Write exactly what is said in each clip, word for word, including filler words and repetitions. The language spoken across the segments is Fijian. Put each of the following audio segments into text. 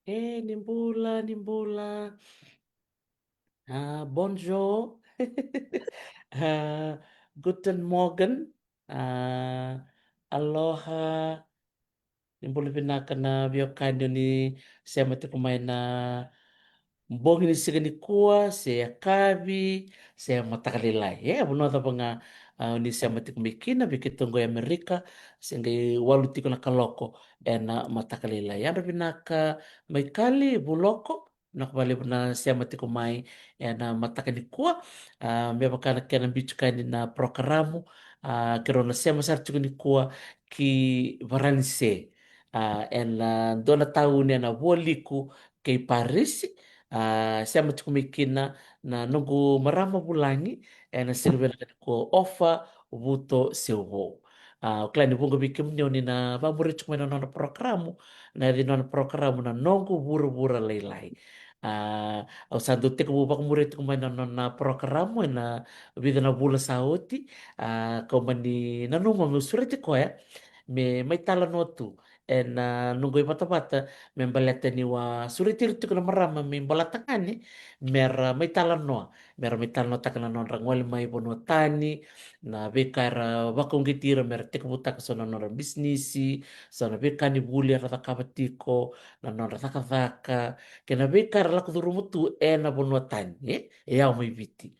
E, ni bula, ni bula. Ah, bonjour. Ah, guten Morgen. Ah, aloha. Ni bula vinaka na veiwekani o ni sema tiko mai na bogi ni siga nikua, se yakavi, se mataka lailai. E, vanua cava ga, ah, o ni sema tiko mai kina, vei keitou qo e Amerika, se qai walu tiko na kaloko ena mataka lailai. Yadra vinaka mai Kali, Vuloko, vinaka vakalevu na sema tiko mai ena mataka nikua. Ah, me vaka na kena biuta tiko yani na porokaramu, ah, keirau na sema sara tiko nikua ki Varanise. Ah, ena dua na tauni ena vualiku kei Parisi. Ah, sema tiko mai kina na noqu marama vulagi ena siga vinaka nikua, Ofa Vuto Seuvou. Ah, au kila ni vuqa vei kemuni o ni na vakamuri tiko mai na nona porokaramu, na yaca ni nona porokaramu na Noqu Vuravura Lailai. Ah, au sa dau tekivu vakamuria tiko mai na nona porokaramu ena vica na vula sa oti. Ah, kau mani nanuma meu sureti koya me mai talanoa tu ena noqu ivatavata me baleta niu a sureti ira tiko na marama me ibolatagane, mera mai talanoa, mera mai talanoataka na nodra gole mai vanua tani, na veika era vakauqeti ira mera tekivutaka so na nodra bisinisi, so na veika ni vuli era cakava tiko, na nodra cakacaka, kei na veika era lako curuma tu ena vanua tani, e, e yawa mai Viti.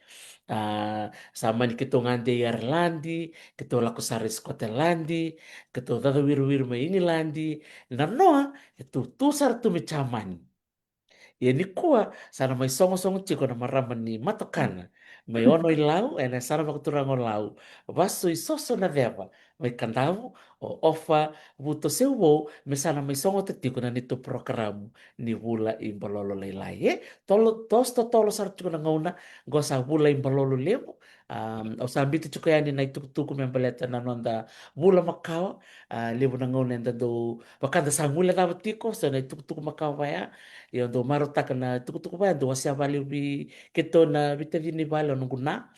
Ah, sa mani keitou gade i Areladi, keitou lako sara i Sikoteladi, keitou cacawirawira mai Igiladi, na noa, keitou tu sara tu mai Jamani. Ia nikua, sa na mai sogosogo tiko na marama ni matokana mai Ono-i-Lau, ena yasana vakaturaga o Lau, Vasu-i-Soso-na-Ceva, mai Kadavu, o Ofa Vuto Seuvou, me sa na mai sogota tiko na neitou porokaramu ni Vula i Balolo Lailai. E, tolo, toso totolo sara tiko na gauna, qo sa Vula i Balolo Levu. Ah, au sa biuta tiko yani na itukutuku me baleta na noda vula makawa. Ah, levu na gauna eda dau, vaka da sa guilecava tiko so na itukutuku makawa vaya. Ia au dau marautaka na itukutuku vaya, dau wasea vakalevu vei keitou na veitacini ni vale, o noqu na,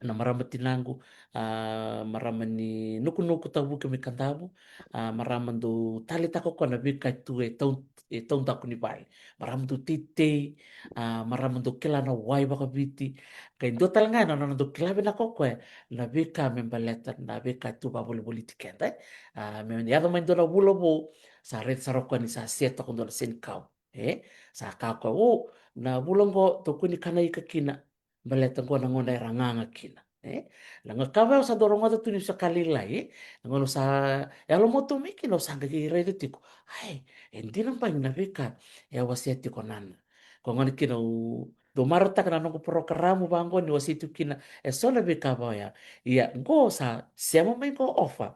na marama tinaqu, ah, marama ni Nukunuku, Tavuke mai Kadavu. Ah, marama dau taleitaka o koya na veika e tu e tau, e taudaku ni vale. Marama dau teitei, ah, marama dau kila na wai vakaviti. Ka e dua tale ga na nona dau kila vinaka o koya na veika me baleta na veika e tu vakavolivoliti keda, e. Ah, me yaco mai dua na vula vou, sa raica sara o koya ni sa se toka dua na senikau, e. Sa kaya o koya, o, na vula qo tou kua ni kana ika kina, baleta qo na gauna era gaga kina, e. Na gauna ka vaya au sa dau rogoca tu niu sa ka lailai, e. Na gauna au sa yalomatua mai kina au sa qai raica tiko, ai, e dina bagi na veika e a wasea tiko o nana. Koya gona kina au dau marautaka na noqu porokaramu vaqo niu wasea tiko kina eso na veika vaya. Ia qo sa sema mai qo Ofa,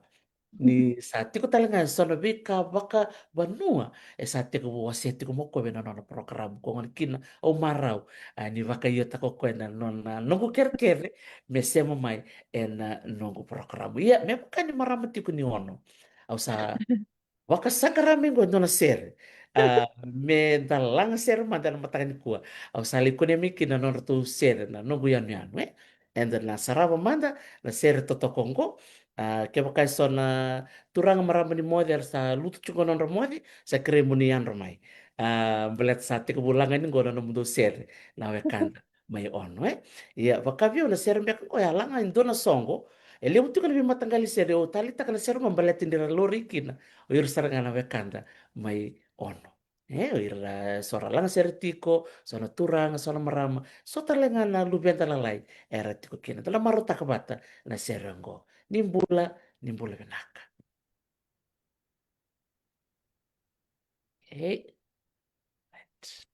ni sa tiko tale ga eso na veika vakavanua e sa tekivu wasea tiko mai o koya ena nona porokaramu. Koya gona kina au marau, ah, ni vakaiotaka o koya na nona, noqu kerekere me sema mai ena noqu porokaramu. Ia me vaka ni marama tiko ni Ono, au sa vakasaqara mai qo e dua na sere. Ah, me da laga sere mada ena mataka nikua. Au sa lai kunea mai kina na nodratou sere na Noqu Yanuyanu, e. Eda na sarava mada na sere totoka oqo. Ah, kevaka eso na turaga, marama ni moce era sa lutu tiko na nodra moce, sa kerei mo ni yadra mai. Ah, baleta sa tekivu laga yani qo na nomudou sere na wekada mai Ono, e. Ia, vaka vei au na sere beka qo e a laga e dua na soqo. E levu tiko na veimataqali sere, au taleitaka na sere qo baleta ni ra laurai kina o ira sara ga na wekada mai Ono. E, o ira so ra laga sere tiko, so na turaga, so na marama, so tale ga na luveda lalai era tiko kina. Da na marautaka vata na sere oqo. Ni bula, ni bula vinaka. E. Right.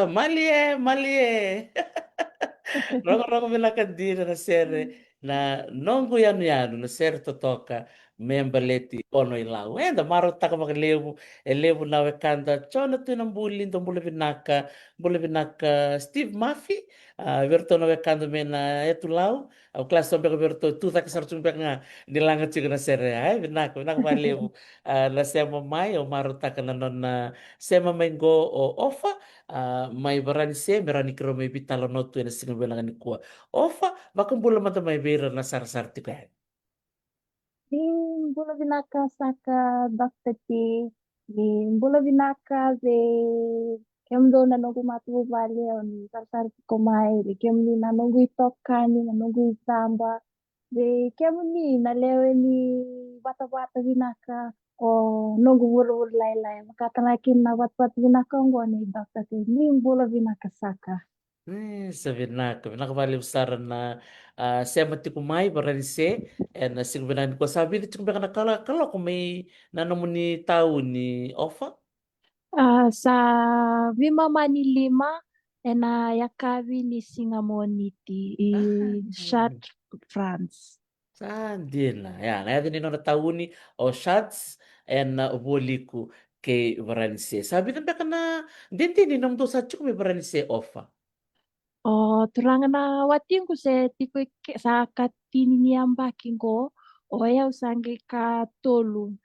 Malie, malie. Rogorogo vinaka dina na sere, na noqu yanuyanu, na sere totoka me baleti Ono i Lau. Eda marautaka vakalevu, e levu na wekada. Jona Tuinabuli, dou bula vinaka, bula vinaka Steve Mafi, a, vei iratou na wekada mai na Yatu Lau. Au kila so beka vei iratou tu cake sara tu beka ga ni laga tiko na sere ya, e, vinaka, vinaka vakalevu. A, na sema mai, au marautaka na nona sema mai qo o Ofa, a, mai Varanise, me rawa ni keirau mai veitalanoa tu ena siga vinaka nikua. Ofa, vakabula mada mai vei ira na sarasara tiko yani. Ni bula vinaka saka, Doctor T. Ni bula vinaka vei kemudou na noqu matavuvale, o ni sarasara tiko mai, vei kemuni na noqu itokani, na noqu icaba, vei kemuni na lewe ni vatavata vinaka o noqu vuravura lailai. Vakatara kina na vatavata vinaka oqo nei Doctor T. Ni bula vinaka saka. E, sa vinaka, vinaka vakalevu sara na, a, sema tiko mai Varanise ena siga vinaka nikua. Sa vica tiko beka na kala-, kaloko mai na nomuni tauni, Ofa? A, sa veimama ni lima ena yakavi ni siga Moniti i, a, Chartres, France. Sa dina. Ia, na yaca ni nona tauni o Chartres ena vualiku kei Varanise. Sa vica beka na dede ni nomudou sa tiko mai Varanise, Ofa? O turaga na watiqu se tiko i ke, sa katini ni yabaki qo, o yau sa qai katolu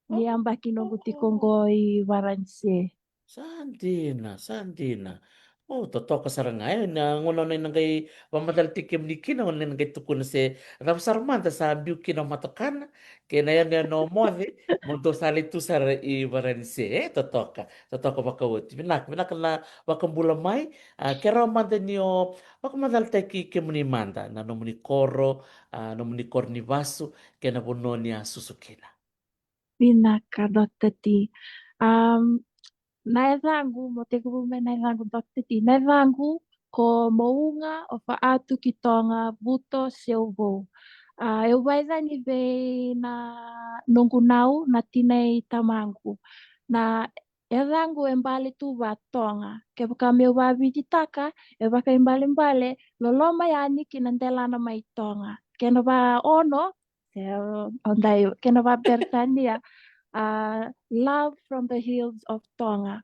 ni yabaki noqu tiko qo i Varanise. Sa dina, sa dina. O, totoka sara ga, e, na gauna o na qai vakamacalataki kemuni kina, o na qai tukuna se cava sara mada sa biu kina o matokana kei na yanuyanu o moce, mo dou sa lai tu sara i Varanise, e, totoka, totoka vakaoti. Vinaka, vinaka na vakabula mai, a, ke rawa mada ni o vakamacalataki kemuni mada, na nomuni koro, a, nomuni koro ni vasu, kei na vanua ni a susu kina. Vinaka, Doctor T. Am, na yacaqu, mo tekivu mai na yacaqu, Doctor T. Na yacaqu ko Mouga, o Faatu ki Toga, Vuto, Seuvou. A, au vaicani vei na noqu nau, na tina i tamaqu. Na yacaqu e bale tu va Toga. Kevaka meu vaVititaka, e vakaibalebale, loloma yani ki na delana mai Toga. Kena va Ono, se, o, o dai, kena va Peritania, a, love from the hills of Toga.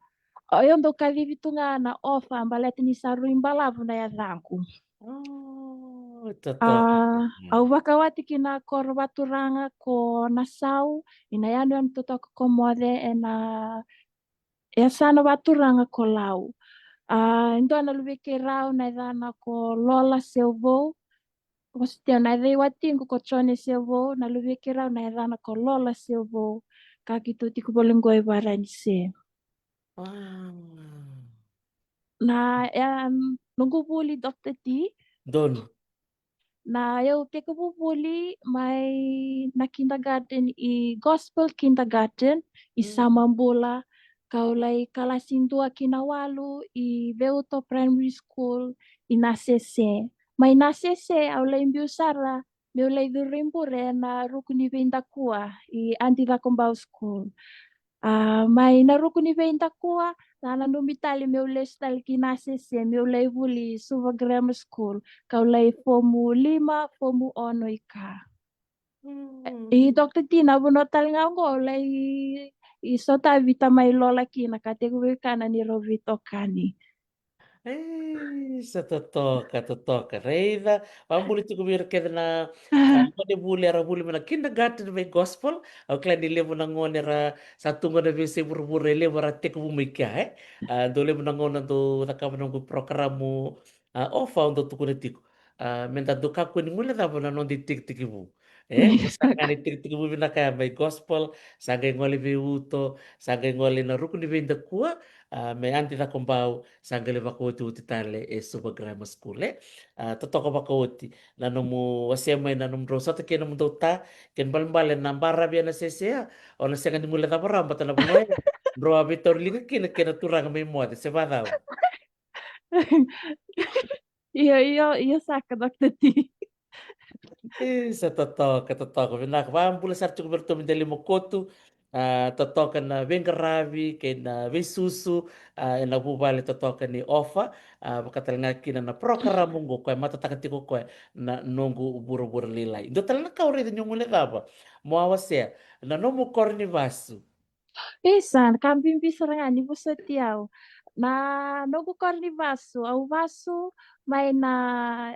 O, au dau kacivi tu ga na Ofa, baleta ni sa rui balavu na yacaqu. O, a, totoka. Mm. Au vakawati ki na koro vaturaga ko Nasau, i na yanuyanu totoka ko moce, ena yasana vaturaga ko Lau. A, e dua na luvei keirau na yacana ko Lola Seuvou. Ko Suteu, na yaca i watiqu ko Jone Seuvou, na luvei keirau na yacana ko Lola Seuvou. Ka keitou tiko voli qo i Varanise. Wow. Na, em, noqu vuli, Doctor T. Donu. Na, au tekivu vuli mai na kindergarten i Gospel Kindergarten i, mm, Samabula, kau lai kalasi dua ki na walu i Veuto Primary School i Nasese. Mai Nasese au lai biu sara meu lai curu i bure ena ruku ni veidakua i Adi Cakobau School. A, mai na ruku ni veidakua, sa nanumi tale meu lesu tale ki Nasese, meu lai vuli Suva Grammar School, kau lai fomu lima, fomu ono i ka. Mm. I Doctor T, na vanua tale ga oqo au lai, i sotavi tamai Lola kina, ka tekivu i ka na neirau veitokani. Ei, sa totoka, totoka. Raica, vakabula tiko vei ira kece na, a, gonevuli era vuli mai na kindergarten vei Gospel. Au kila ni levu na gone era sa tu qo na veiyasai vuravura, e levu era tekivu mai kea, e. A, dau levu na gauna dau cakava noqu porokaramu, a, Ofa, au dau tukuna tiko, a, meda dau kakua ni guilecava na noda itekitekivu. E, sa qai na itekitekivu vinaka ya mai Gospel, sa qai gole Veuto, sa qai gole na ruku ni veidakua, a, mai Adi Cakobau, sa qai lai vakaotioti tale e Suva Grammar School, e. A, totoka vakaoti na nomu wasea mai na nomudrau sota kei na nomudou ta, kena ibalebale na baravi e Nasese, o na sega ni guilecava rawa, baleta na vanua ya drau a veitauriliga kina kei na turaga mai moce, se vacava? Io, io, io saka, Doctor T. E, sa totoka, totoka. Vinaka, vakabula sara tiko vei iratou mai Delaimokotu, A, totoka na veiqaravi kei na veisusu, a, ena vuvale totoka ni Ofa, a, vaka tale ga kina na parokaramu oqo koya e matataka tiko koya na noqu vuravura lailai. Dua tale na ka au raica ni o guilecava mo a wasea, na nomu koro ni vasu. Isa, ka bibi sara ga ni vosoti au. Na noqu koro ni vasu, au vasu mai na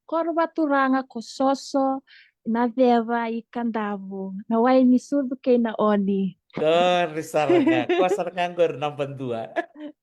koro vaturaga ko Soso, na Ceva i Kadavu, na wai ni sucu kei na oni. Kori sara ga, koya sara ga qori naba dua.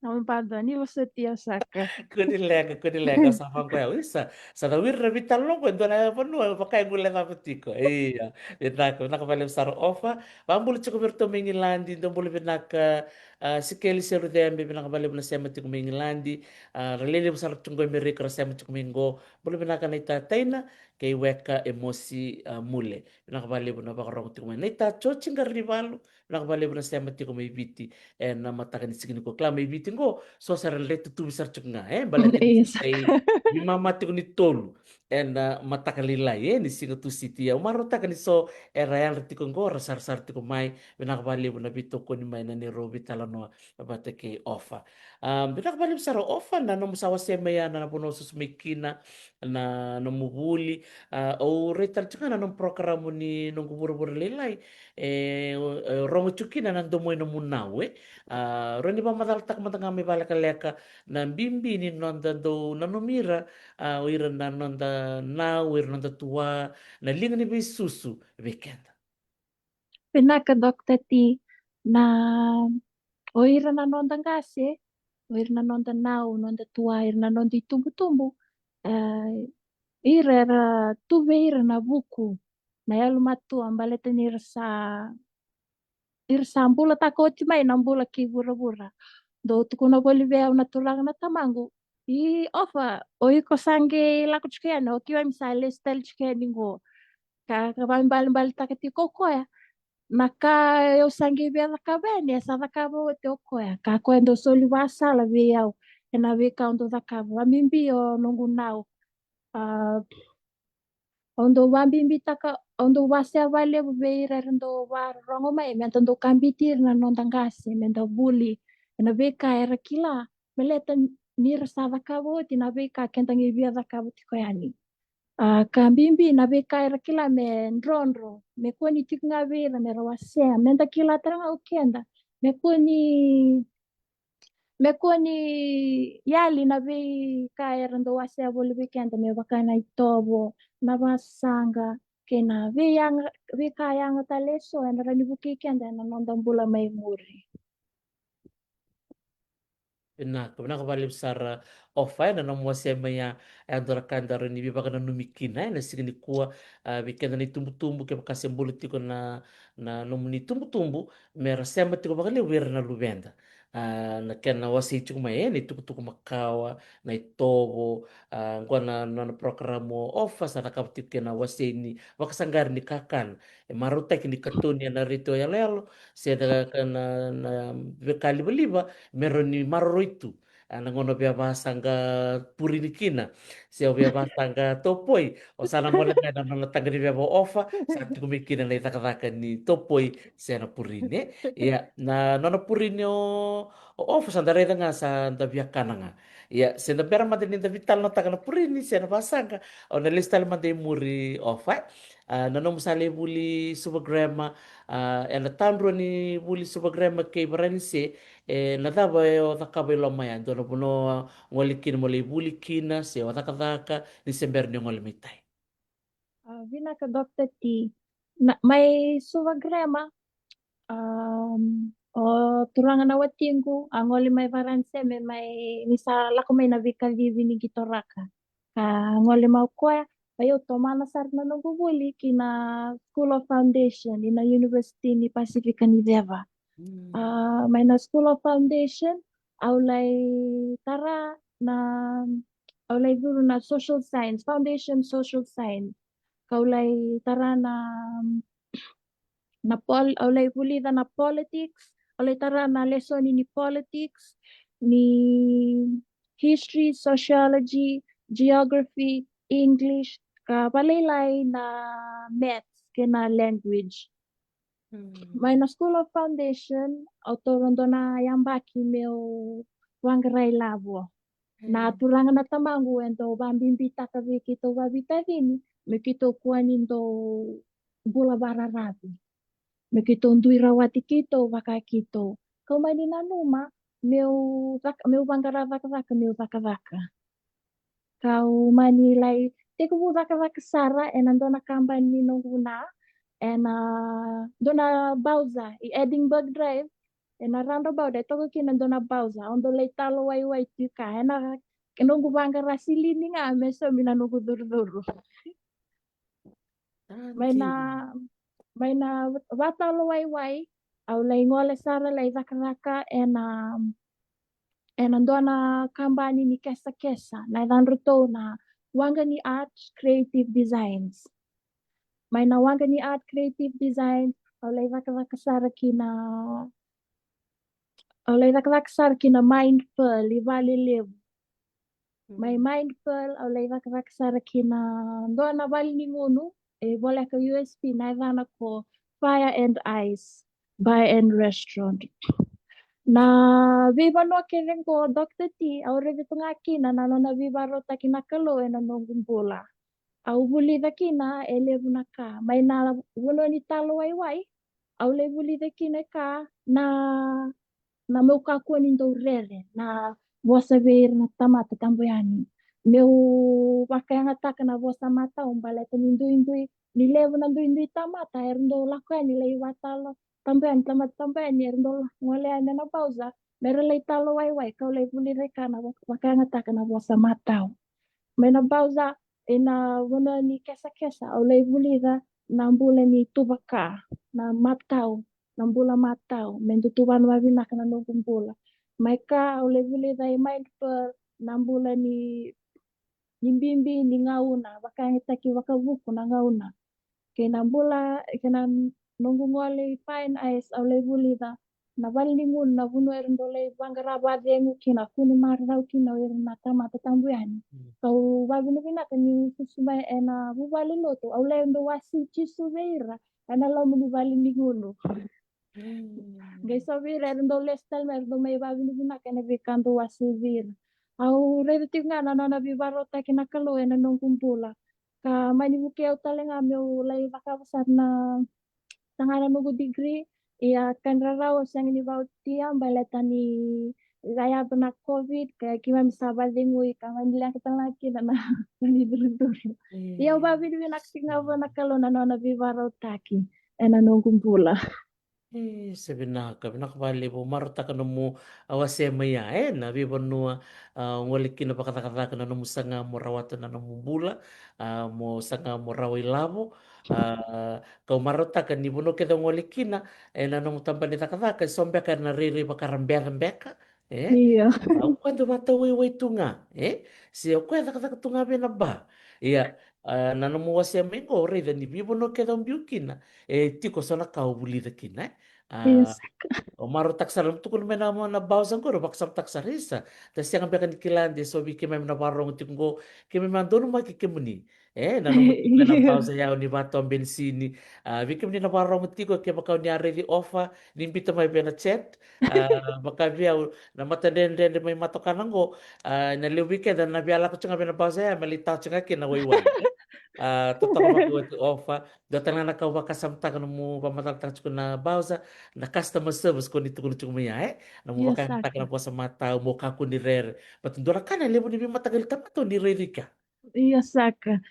Naba dua, ni vosoti au saka. Kua ni leqa, kua ni leqa, sa vaqo ya, isa, sa da wiri na veitalanoa qo, e dua na vanua vaka e guilecava tiko. Ia, vinaka, vinaka vakalevu sara Ofa. Vakabula tiko vei iratou mai Igiladi, dou bula vinaka, a, Sikeli Serucebe, vinaka vakalevu na sema tiko mai Igiladi, a, ra lelevu sara tiko qo i Merika ra sema tiko mai qo, bula vinaka na ita Taina, kei Weka Emosi, a, Mule. Vinaka vakalevu na vakarogo tiko mai. Na ita Joji Qaranivalu, vinaka vakalevu na sema tiko mai Viti, ena mataka ni siga nikua. Kila mai Viti qo, so sara na lai tutuvi sara tiko ga, e? Baleta ni Isa. Sa i veimama tiko ni tolu ena mataka lailai, e, ni siga Tusiti. Au marautaka ni so era yadra tiko qo, ra sarasara tiko mai, vinaka vakalevu na veitokoni mai na neirau veitalanoa vata kei Ofa. A, vinaka vakalevu sara Ofa, na nomu sa wasea mai ya na vanua o susu mai kina, na nomu vuli. A, au raica tale tiko ga na nomu parokaramu ni noqu vuravura lailai. E, e, rogo tiko kina na domo i nomu nau, e. A, rawa ni vakamacalataka mada ga mai vakalekaleka na bibi ni noda dau nanumi ira, a, o ira na noda nau, o ira na noda tua, na liga ni veisusu vei keda. Vinaka, Dokta T. Na, o ira na noda qase, o ira na noda nau, noda tua, ira na noda itubutubu, e, ira era tu vei ira na vuku, na yalomatua, baleta ni ra sa, ira sa bulataka oti mai na bula kei vuravura. Dou tukuna voli vei au na turaga na tamaqu, i Ofa, o iko sa qai lako tiko yani, o keimami sa lesu tale tiko yani qo. Ka, ka vakaibalebale taka tiko o koya. Na ka au sa qai via cakava yani, e sa cakava oti o koya. Ka koya dau soli vakasala vei au ena veika au dau cakava. Vakabibi o noqu nau. A, au dau vakabibitaka, au dau wasea vakalevu vei ira era dau vakarorogo mai, meda dau kabiti ira na noda qase, meda vuli ena veika era kila, baleta ni ra sa cakava oti na veika keda qai via cakava tiko yani. A, ka bibi na veika era kila me drodro, me kua ni tiko ga vei ira, mera wasea, meda kila tale ga o keda, me kua ni, me kua ni yali na veika era dau wasea voli vei keda, me vaka na itovo, na vasaqa, kei na veiyaga, veika yaga tale eso, ena rawa ni vukei keda ena noda bula mai muri. Vinaka, vinaka vakalevu sara Ofa, ena nomu wasea mai ya, e dua na ka da rawa ni veivakananumi kina, ena siga nikua, a, vei keda na itubutubu, kevaka se bula tiko na, na nomuni itubutubu, mera sema tiko vakalevu vei ira na luveda. A, na kena wasei tiko mai, e, na itukutuku makawa, na itovo, a, qo na, na, na parokaramu o Ofa, sa cakava tiko kei na wasei ni vakasaqari ni kakana. E marautaki ni katoni ena retio yaloyalo, se na, na, na veika livaliva, me rawa ni maroroi tu. A, na gauna via vasaqa purini kina, se au via vasaqa topoi, o sa na gole mai na nona taqa ni veva o Ofa, sa tiko mai kina na icakacaka ni topoi se na purini, e. Ia, na nona purini o, o Ofa sa da raica ga sa da via kana ga. Ia, se da bera mada ni da veitalanoataka na purini se na vasaqa, au na lesu tale mada i muri Ofa, e. A, na nomu sa lai vuli Suva Grammar, a, ena tadrua ni vuli Suva Grammar kei Varanise, e, na cava e o cakava i loma ya, dua na vanua o gole kina mo lai vuli kina, se o cakacaka, ni se bera ni o gole mai tai? A, vinaka, Dokta T. Na, mai Suva Grammar, um, o turaga na watiqu a gole mai Varanise me mai, ni sa lako mai na veikacivi ni qitoraka. Ka gole mai o koya, vei au tomana sara na noqu vuli ki na School of Foundation, i na University ni Pasifika ni Ceva. Mm. A, mai na School of Foundation, au lai tara na, au lai curu na social science, foundation social science. Kau lai tara na, na pol-, au lai vulica na politics, au lai tara na lesoni ni politics, ni history, sociology, geography, English, ka valailai na maths kei na language. Mai na School of Foundation, au taura dua na yabaki meu vaqara ilavo. Na turaga na tamaqu e dau vabibitaka vei keitou vavitacini me keitou kua ni dau bula vararavi, me keitou dui rawati keitou vaka keitou. Kau mani nanuma meu caka, meu vaqara cakacaka, meu cakacaka. Kau mani lai tekivu cakacaka sara ena dua na kabani ni noqu na, ena dua na bauza i Edinburgh Drive, ena roundabout e toka kina dua na bauza, au dau lai talo waiwai tu ka, ena noqu vaqara silini ga me saumi na noqu curucuru. Mai na, mai na vatalo waiwai, au lai gole sara lai cakacaka ena, ena dua na kabani ni kesakesa, na yacadratou na Wangani Art Creative Designs. Mai na Wangani Art Creative Designs, au lai cakacaka sara kina, au lai cakacaka sara kina Mind Pearl i Valelevu. Mai Mind Pearl, au lai cakacaka sara kina dua na vale ni gunu e voleka U S P, na yacana ko Fire and Ice Bar and Restaurant. Na veivanua kece qo, Doctor T, au raica tu ga kina na nona veivakarautaki na Kalou ena noqu bula. Au vulica kina e levu na ka. Mai na vanua ni talo waiwai, au lai vulica kina e ka na, na meu kakua ni dau rere na vosa vei ira na tamata tabu yani. Meu vakayagataka na vosa matau baleta ni duidui, ni levu na duidui tamata era dau lako yani lai vatalo tabu yani, tamata tabu yani era dau gole yani ena bauza mera lai talo waiwai, kau lai vulica e ka na vaka-, vakayagataka na vosa matau. Mai na bauza ena vanua ni kesakesa, au lai vulica na bula ni tuvaka, na matau, na bula matau, me dau tuvana vavinaka na noqu bula. Mai ka, au lai vulica i Mind Pearl na bula ni, ni bibi ni gauna, vakayagataki vakavuku na gauna. Kei na bula, kei na noqu gole i Fire and Ice, au lai vulica na vale ni gunu, na vanua era dau lai vaqara vakacegu kina, kua ni marau kina o ira na tamata tabu yani. Kau vavinavinaka niu susu mai ena vuvale lotu, au lai dau wasi Jisu vei ira ena loma ni vale ni gunu. Qai so vei ira era dau lesu tale mai, era dau mai vavinavinaka ena veika dau wasi vei ira. Au raica tiko ga na nona veivakarautaki na Kalou ena noqu bula. Ka mani vukei au tale ga meu lai cakava sara na, taga na noqu degree. Ia, ka ni rarawa au sega ni vautia baleta ni cayava na COVID, ka keimami sa vacegui, ka mani leqa tale ga kina na, na ni curucuru. Ia, au vavinavinaka tiko ga vua na Kalou na nona veivakarautaki ena noqu bula. E, sa vinaka, vinaka vakalevu. Marautaka nomu, a, wasea mai ya, e, na veivanua, a, o gole kina vakacakacaka, na nomu saga mo rawata na nomu bula, a, mo saga mo rawa ilavo. A, kau marautaka ni vanua kece o gole kina, e, na nomu tabana ni cakacaka, e so beka era na rairai vaka ra beca beka, e? Io. A, o koya dau vakatawaiwai tu ga, e? Se o koya cakacaka tu ga vei na ba. Ia, a, na nomu wasea mai qo, o raica ni veivanua kece o biu kina, e tiko so na ka o vulica kina, e? A, io, saka. O marautaka sara, nomu tukuna mai na, na bauza qo, o vakasamataka sara, isa. Da sega beka ni kila de so vei keimami na vakarorogo tiko qo, keimami a donumaki kemuni. E, na nomu tiko na bauza ya, o ni vatoa benisini. A, vei kemuni na vakarorogo tiko, kevaka o ni a raici Ofa, ni biuta mai vei na chat. A, vaka vei au, na matadredredre mai matokana qo, a, na levu vei keda na via lako tiko ga vei na bauza ya, me lai tawa tiko ga kina na waiwai. A, totoka vakaoti Ofa, dua tale ga na ka au vakasamataka nomu vakamacalataka tiko na bauza, na customer service ko ni tukuna tiko mai ya, e? Nomu vakayagataka na vosa matau, mo kakua ni rere. But dua na ka na levu ni veimataqali tamata o ni raici ka. Io, saka.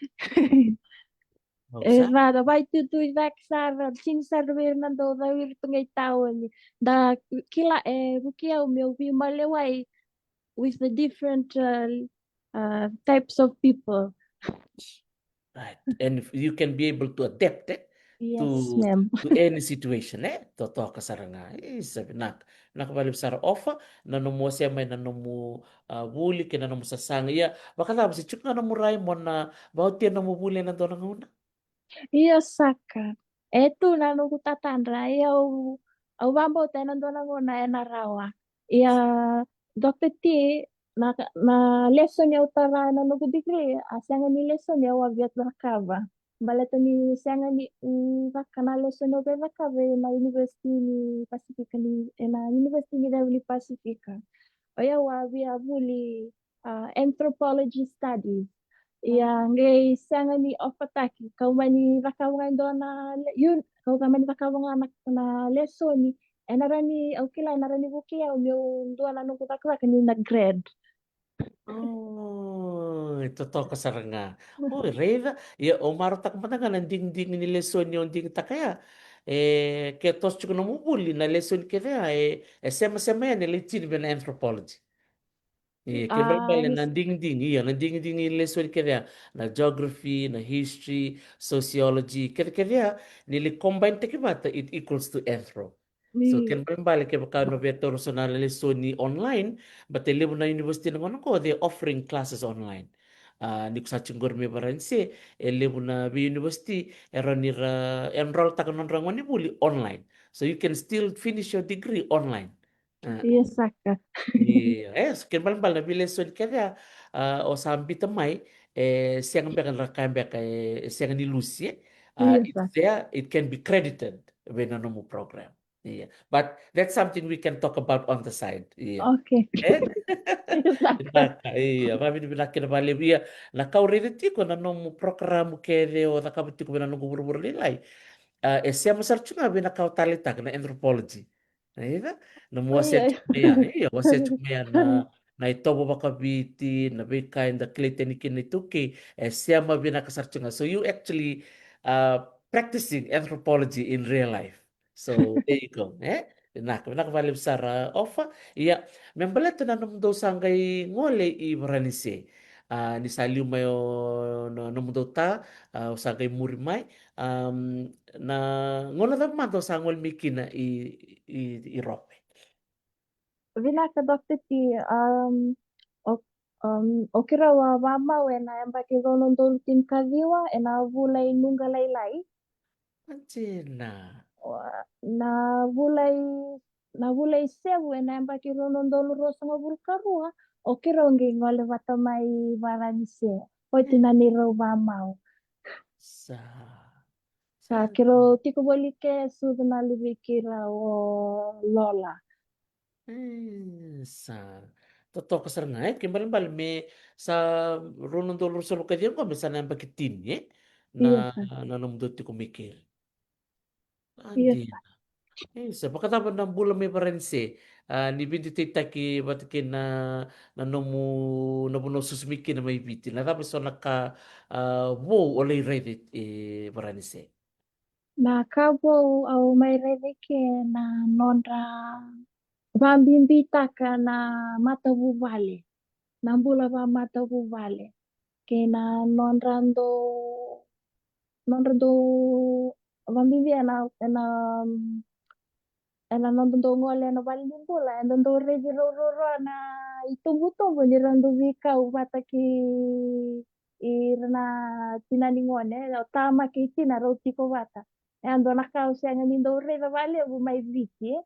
E, sa vakaitutu i cake sara, tini sara vei ira na dau cau ira tu ga i taoni. Da kila, e, vukei au meu veimaliwai with the different, uh, uh, types of people. Right. And if you can be able to adapt, eh, to, to any situation, eh? Totoka sara ga. Isa, vinaka. Vinaka vakalevu sara Ofa, na nomu wasea mai na nomu, ah, vuli kei na nomu sasaga. Ia, vakacava, se tiko ga nomu rai mo na vakaotia nomu vuli ena dua na gauna? Io, saka. E tu na noqu tatadra, ia au, au vakabauta ena dua na gauna ena rawa. Ia, Doctor T, na, na lesoni au tara ena noqu degree, a sega ni lesoni au a via cakava. Baleta ni sega ni, mm, vaka na lesoni au via cakava ena university ni Pasifika ni, ena university ni levu ni Pasifika. O yau a via vuli, ah, anthropology studies. Ia, qai sega ni offertaki, kau mani cakava ga e dua na le-, un-, kau mani cakava ga na, na lesoni. Ena rawa ni, au kila ena rawa ni vukei au meu dua na noqu cakacaka ni na grad. Oh, e totoka sara ga. Oh, raica. Ia, o marautaka mada ga na digidigi ni lesoni o digitaka ya. E, ke toso tiko nomu vuli na lesoni kece ya, e, e semasema yani e lai tini vei na anthropology. Ia, ke balebale na digidigi, ia, na digidigi ni lesoni kece ya, na geography, na history, sociology, kece kece ya, ni lai combine taki vata, it equals to anthro. So, ke balebale kevaka na via taura so na lesoni online, but e levu na university na gauna qo, they're offering classes online. Ah, ni ko sa tiko qori mai Varanise, e levu na vei university, e rawa ni ra enroll taka nodra gone vuli online. So you can still finish your degree online. Ah. Ia saka. Ia, e, so ke balebale na vei lesoni kece ya, ah, o sa bita mai, e sega beka na ra kaya beka, e, e sega ni lusi, e. Ah, it's there, it can be credited vei na nomu program. Ia. But that's something we can talk about on the side. Ia. Okay. E? Ia saka. Ia, vavinavinaka kina valevu. Ia, na ka au raica tiko na nomu program kece o cakava tiko vei na noqu vuravura lailai. Ah, e sema sara tu ga vei na ka au taleitaka na anthropology. Ia, na nomu wasea tiko mai ya, ia, wasea tiko mai ya na, na itovo vakaviti, na veika eda kilai tani kina na iTaukei, e sema vinaka sara tiko ga. So you actually, uh, practicing anthropology in real life. So there you go, e? Vinaka, vinaka valevu sara, Ofa. Ia, me baleta na nomudou sa qai gole i Varanise. Ah, ni sa liu mai o, na, nomudou ta, ah, o sa qai muri mai. Am, na gauna cava mada o sa gole mai kina i, i, i Rope? Vinaka, Doctor T. Am, o, am, o keirau a vamau ena yabaki rua na udolu tinikaciwa, ena vula i Nuqa Lailai. Dina. Wa-, na vula i, na vula i Sevu ena yabaki rua na udolu ruasagavulu ka rua, o keirau qai gole vata mai Varanise. Oti na neirau vamau. Sa. Sa keirau tiko voli ke sucu na luvei keirau o Lola. E, sa. Totoka sara ga, e, ke balebale me sa rua na udolu ruasagavulu ka ciwa qo me sa na yabaki tini, e? Na, na nomudou tiko mai keri. A, dina. E, sa vakacava na bula mai Varanise? A, ni veidutaitaki vata kei na, na nomu, na vanua o susu mai kina mai Viti. Na cava so na ka, a, vou o lai raica e Varanise? Na ka vou au mai raica ke na nodra vabibitaka na matavuvale, na bula vamatavuvale, kei na nodra dou, nodra dou vabibi ena, ena, ena nodra dou gole ena vale ni bula, eda dou raici rau ruarua na itubutubu ni ra dau veikau vata kei ira na tina ni gone, o tama kei tina rau tiko vata. E dua na ka au sega ni dau raica valevu mai Viti, e.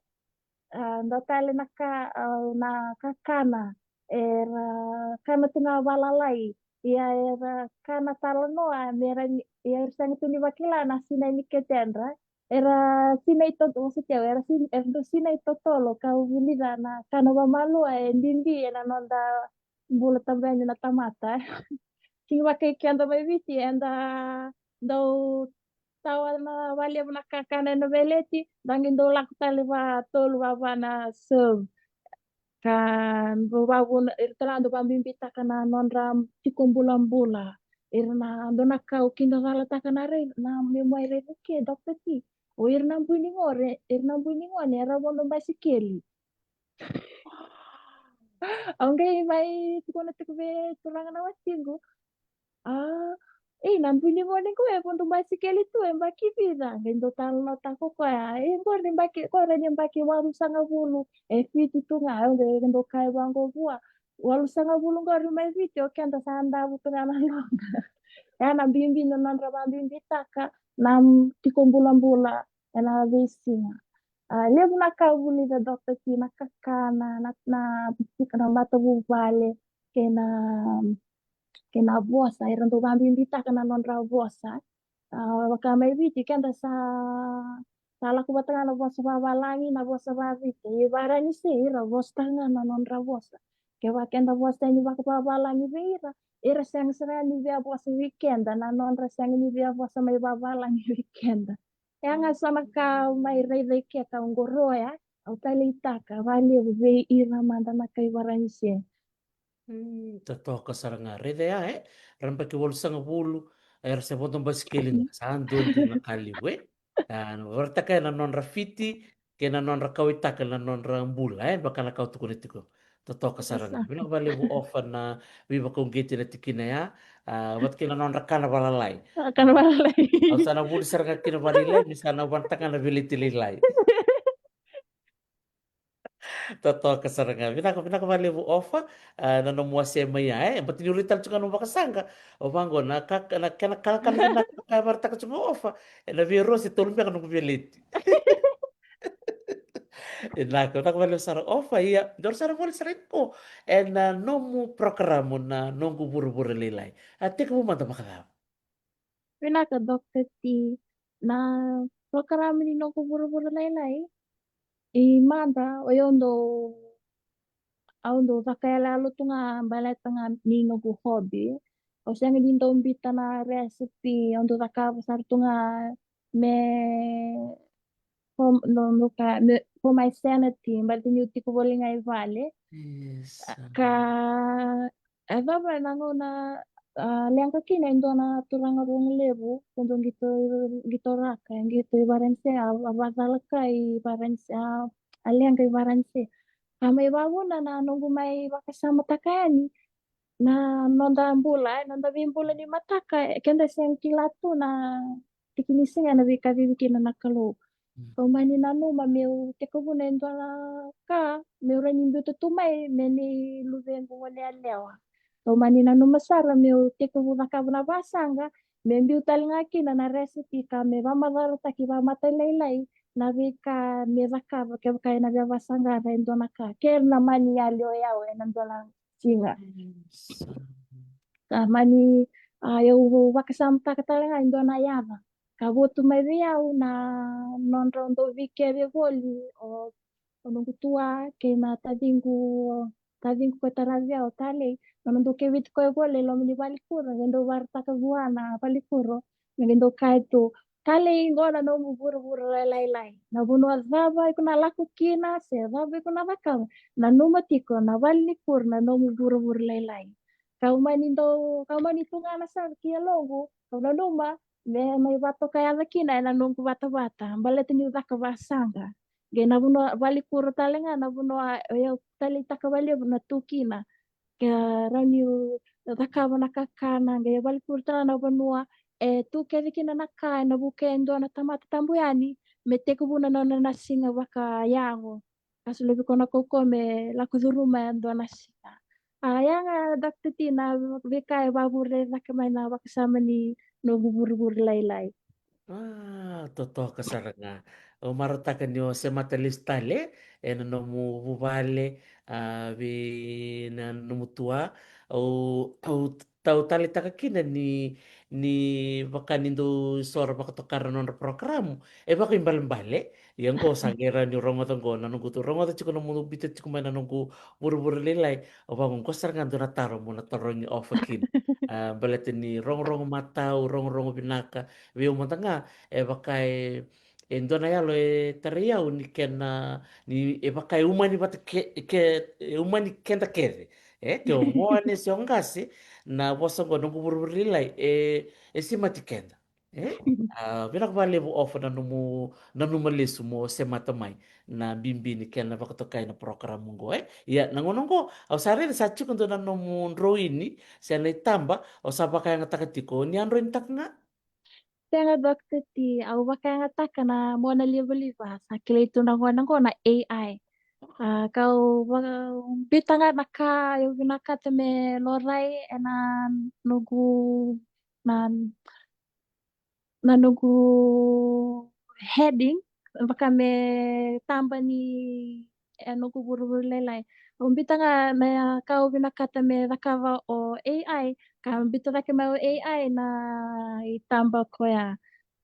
A, dua tale na ka, a, na kakana era kana tu ga valalai, ia era kana talanoa, me ra ni, ia era sega tu ni vakila na sinai ni ketedra, era sinai toto, vosoti au, era sin-, era dau sinai totolo, ka au vulica na kana vamalua e bibi ena noda bula tabeni na tamata. Kei vaka i keda mai Viti, eda dau tawa na valevu na kakana ena veleti, da qai dau lako tale va tolu va va na serve. Ka dau vavuna, ira tale dau vabibitaka na nodra tiko bulabula. Ira na dau na kau kida calataka na rai, na meu mai raica ke, Doctor T. O ira na bui ni gone, ira na bui ni gone, era vodo basikeli. Au qai mai tukuna tiko vei turaga na watiqu. A, ei, na bui ni gone qo e vodo basikeli tu, e yabaki vica? Qai dau talanoataka o koya. E, qori ni yabaki, qori ni yabaki walusagavulu, e Viti tu ga, au qai dau kaya vaqo vua. Walusagavulu qori mai Viti, o keda sa davo tu ga na loga. E na bibi na nodra vabibitaka na tiko bulabula ena veisiga. A, levu na ka au vulica, Doctor T, na kakana, na, na, na matavuvale, kei na, kei na vosa, era dau vabibitaka na nodra vosa. A, vaka mai Viti, keda sa, sa lako vata ga na vosa vavalagi, na vosa vaViti. I Varanise, ira vosataka ga na nodra vosa. Kevaka keda vosa yani vakavavalagi vei ira, ira sega sara ni via vosa vei keda, na nodra sega ni via vosa mai vavalagi vei keda. E a ga so na ka au mai raica i ke ka au qoroya, au taleitaka vakalevu vei ira mada na kai Varanise. Mm, totoka sara ga. Raica ya, e? Ra baki walusagavulu, era se vodo basikeli ga. Sa dua dina na ka levu, e? A, vakaraitaka na nodra fiti, kei na nodra kauaitaka na nodra bula, e? Vaka na ka au tukuna tiko. Totoka sara ga. Vinaka vakalevu Ofa na veivakauqeti na tikina ya. A, vata kei na nodra kana valalai. A, kana valalai. Au sa na vuli sara ga kina vakalailai, ni sa na vanataka na veleti lailai. Totoka sara ga. Vinaka, vinaka vakalevu Ofa, a, na nomu wasea mai ya, e? Baleta niu rai tale tiko ga nomu vakasaqa. O vaqo na ka, na kena kalakala vinaka ka e vakaraitaka tiko ga Ofa. E na vei rose tolu beka noqu veleti. Vinaka, vinaka vakalevu sara Ofa, ia. Dou sara voli sara i ko. E na nomu porokaramu na Noqu Vuravura Lailai. A tekivu mada vakacava? Vinaka, Doctor T. Na porokaramu ni Noqu Vuravura Lailai. I mada, o yau dau, au dau caka yaloyalo tu ga baleta ga ni noqu hobby. Au sega ni dau biuta na recipe, au dau cakava sara tu ga me, for, no, no ka, me, for my sanity, baleta niu tiko voli ga i vale. Yes. Ka e cava na gauna a leqa kina e dua na turaga rogo levu, ko dua qito, qito raka, qito i Varanise, a, a vacala ka i Varanise, a, a leqa i Varanise. A mai vavuna na noqu mai vakasamataka yani na noda bula, e, noda veibula ni mataka, e, keda sega kila tu na tiki ni siga na veikacivi kina na Kalou. Mm. Kau mani nanuma meu tekivuna e dua na ka meu rawa ni biuta tu mai me nei luvequ gone yalewa. Kau mani nanuma sara meu tekivu cakava na vasaqa, me biu tale ga kina na recipe ka me vamacalataki vamatalailai na veika me cakava kevaka ena via vasaqara e dua na ka. Ke na mani yali o yau ena dua na siga. Ka mani, a, au vakasamataka tale ga e dua na yaca ka votu mai vei au na nodrau dau veikece voli o, o noqu tua kei na taciqu, taciqu ko taravi au, talei, na nodrau keviti koya voli e loma ni valikuro, qai dau varataka vua na valikuro, me qai dau kaya tu, talei, qo na nomu vuravura lailai. Na vanua cava iko na lako kina se cava iko na cakava, nanuma tiko na valenikuro na nomu vuravura lailai. Kau mani dau, kau mani tugana sara ki yaloqu, kau nanuma me mai vatoka yaca kina ena noqu vatavata baleta niu caka vasaqa. Qai na vanua valenikuro tale ga na vanua e au taleitaka valevu na tu kina. Ke rawa niu cakava na kakana, qai valenikuro tale ga na vanua e tu kece kina na ka ena vuku e dua na tamata tabu yani me tekivuna na nona na siga vakayago. Ka solia vei koya na kaukauwa me lako curuma e dua na siga. A, ya ga, Doctor T, na veika e vavure cake mai na vakasama ni noqu vuravura lailai. A, totoka sara ga. Au marautaka ni o semata lesu tale ena nomu vuvale, a, vei na nomu tua. Au, au tau taleitaka kina ni, ni vaka ni dou isoro vakatokara na nodra porokaramu e vakaibalebale. Ia qo sa qai rawa niu rogoca qo na noqu tu, rogoca tiko na nomu biuta tiko mai na noqu vuravura lailai. Au vaqo, qo sara ga dua na taro mo na tarogi Ofa kina. A, baleta ni rogorogo matau, rogorogo vinaka vei au mada ga, e vaka e, e dua na yalo e tarai au ni kena, ni e vaka e umani vata ke, ke, e umani keda kece. E, ke o gone se o qase, na vosa qo noqu vuravura lailai e, e semati keda. E? A, vinaka vakalevu Ofa na nomu nanuma lesu mo semata mai na bibi ni kena vakatokai na porokaramu qo, e? Ia, na gauna qo au sa raica sa tiko dua na nomu droini se na itaba, au sa vakayagataka tiko, ni a droinitaka ga? Sega, Doctor T, au vakayagataka na mona livaliva, sa kilai tu na gauna qo na A I. A, kau vaka, biuta ga na ka au vinakata me laurai ena noqu, na, na noqu heading, vaka me taba ni e noqu vuravura lailai. Au biuta ga na ka au vinakata me cakava o A I, Ka biuta cake mai o A I na itaba koya.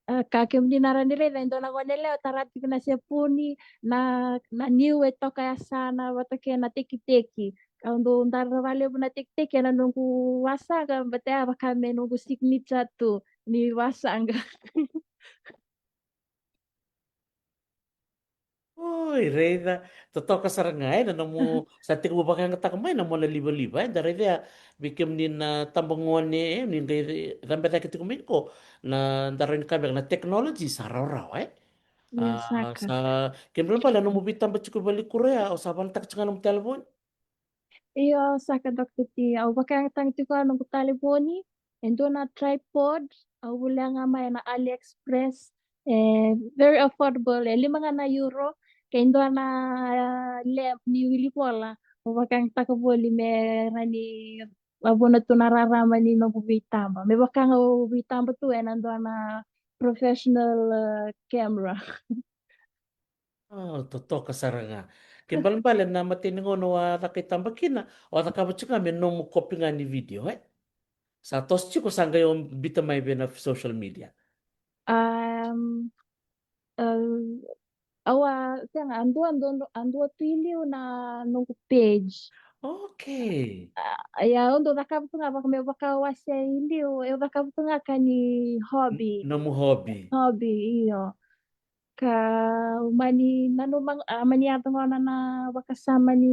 A, ka kemuni na rawa ni raica, e dua na gone yalewa e tara tiko na sepuni, na, na niu e toka yasana vata kei na tekiteki. Au dau dara vakalevu na tekiteki ena noqu wasaqa, baleta ya vaka me noqu signature tu ni wasaqa. Oi, raica, totoka sara ga, e, na nomu sa tekivu vakayagataka mai na mona livaliva, e, da raica ya vei kemuni na tabagone, e, ni qai cabe cake tiko mai ko, na da rawa ni kaya beka na technology sa rawarawa, e. Io, a, saka. Sa, kena ibalebale na nomu veitaba tiko i valenikuro ya, o sa valataka tiko ga nomu talevoni? Io, saka, Doctor T. Au vakayagataka tiko na noqu talevoni, e dua na tripod, au volia ga mai na AliExpress, e very affordable, e lima ga na euro, kei dua na, a, lamp ni wili vola, au vakayagataka voli me rawa ni vakavuna tu na rarama ni noqu veitaba. Me vaka ga au veitaba tu ena dua na professional, a, camera. O, totoka sara ga. Kena ibalebale na imatai ni gauna o a caka itaba kina, o a cakava tiko ga me nomu kopi ga ni video, e? Sa toso tiko sa qai o biuta mai vei na social media? Um, a, au a, sega, a dua, dua, a dua tu i liu na noqu page. Okay. A, ia, au dau cakava tu ga vaka me vakawasei i liu, au cakava tu ga ka ni hobby. Nomu hobby. Hobby, io. Ka mani nanuma, a, mani yaco gona na vakasama ni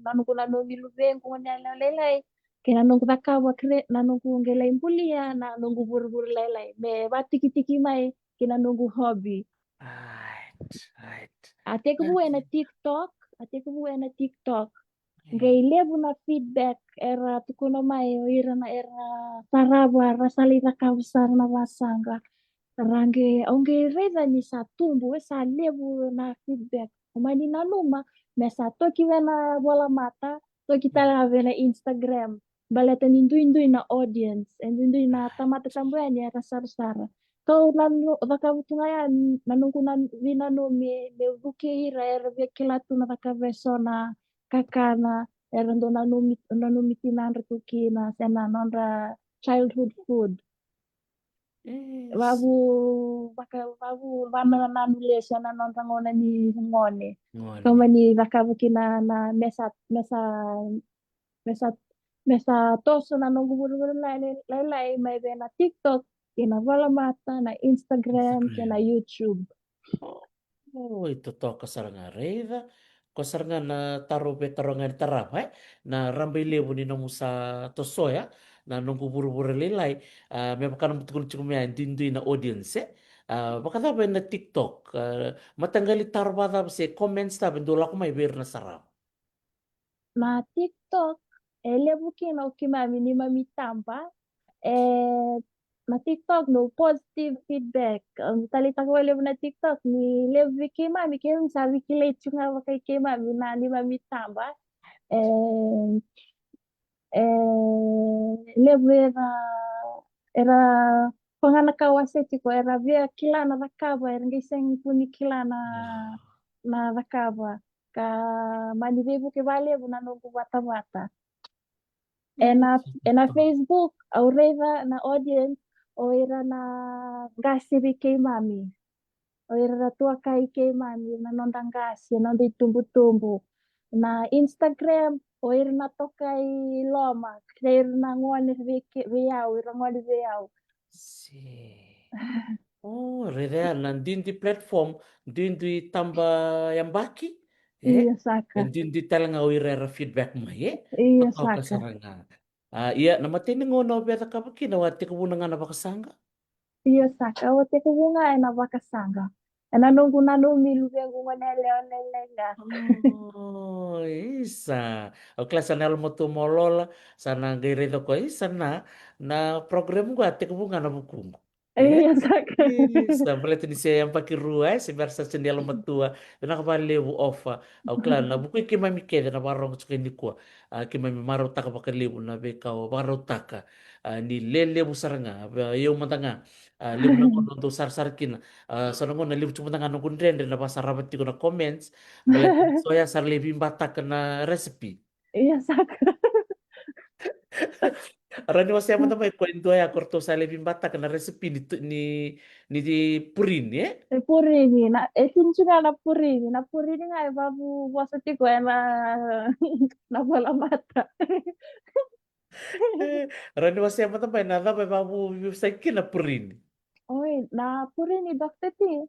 na noqu nanumi luvequ gone yalewa lailai, kei na noqu cakava kre-, na noqu qai lai bulia na noqu vurevure lailai. Me vatikitiki mai kei na noqu hobby. Right, right. A tekivu ena TikTok, a tekivu ena TikTok. Qai levu na feedback era tukuna mai o ira na era sarava, ra sa lai cakava sara na vasaqa. Ra qai, au qai raica ni sa tubu, e sa levu na feedback. Au mani nanuma me sa toki vei na volamata, toki tale ga vei na Instagram. Baleta ni duidui na audience, e duidui na tamata tabu yani era sarasara. Kau na cakava tu ga ya na noqu na vinanumi me vukei ira era via kila tu na cakava eso na kakana era dau nanumi, nanumi tinadra tu kina, se na nodra childhood food. Vavu, vaka, vavu, vanananu lesu ena nodra gauna ni gone. Kau mani cakava kina na mesa, mesa, mesa, mesa toso na noqu vurevure lailai mai vei na TikTok, kei na volamata, na Instagram, kei na YouTube. Oi, totoka sara ga, raica. Ko sara ga na taro vei taro ga ni tarava, e? Na rabailevu ni nomu sa tosoya na noqu vurevure lailai, a, me vaka nomu tukuna tiko mai ya, e duidui na audience, e? A, vakacava ena TikTok? A, mataqali taro vakacava se comments cava e dau lako mai vei ira na sarava? Na TikTok, e levu kina o keimami ni mami taba, e, na TikTok no positive feedback. Au taleitaka vakalevu na TikTok ni levu vei keimami, keimami sa veikilai tu ga vakai keimami na ni mami taba. E, e, levu era, era, ko ga na ka au a se tiko, era via kila na cakava, era qai sega tu ni kila na, na cakava. Ka mani veivuke vakalevu na noqu vatavata. Ena, ena Facebook, au raica na audience, o ira na qase vei keimami. O ira na tuakai keimami, na noda qase, na noda itubutubu. Na Instagram, o ira na tokai loma, kei ira na gone vei ke-, vei au, ira gone vei au. Si. O, raica ya na duidui platform, duidui taba yabaki, e? Io, saka. E duidui tale ga o ira era feedback mai, e? Io, saka. Totoka sara ga. A, ia, na imatai ni gauna o via cakava kina, o a tekivuna ga na vakasaqa? Io, saka, o tekivu ga ena vakasaqa. Ena noqu nanumi luvequ gone yalewa lailai ga. O, isa. Au kila sa na yalomatua mo lola, sa na qai raica ko, isa na, na program qo a tekivu ga na vukuqu. E? Io, saka. Isa, baleta ni se yabaki rua, e, se bera sa sega ni yalomatua. Vinaka vakalevu Ofa. Au kila na vukui keimami kece na vakarogo tiko nikua. A, keimami marautaka vakalevu na veika o vakarautaka. A, ni lelevu sara ga, a, io mada ga. A, levu na gauna dou sarasara kina. A, so na gauna levu tiko mada ga noqu dredre na vakasarava tiko na comments. Baleta so ya sa lai veibataka na recipe. Io, saka. Rawa ni wasea mada mai ko e dua ya ko ratou sa lai veibataka na recipe ni tu- ni ni purini, e? E purini, na e tini tu ga na purini, na purini ga e vavu vosa tiko ena na volamata. Rawa ni wasea mada mai na cava e vavu vivusaki kina na purini. Oi, na purini, Doctor T.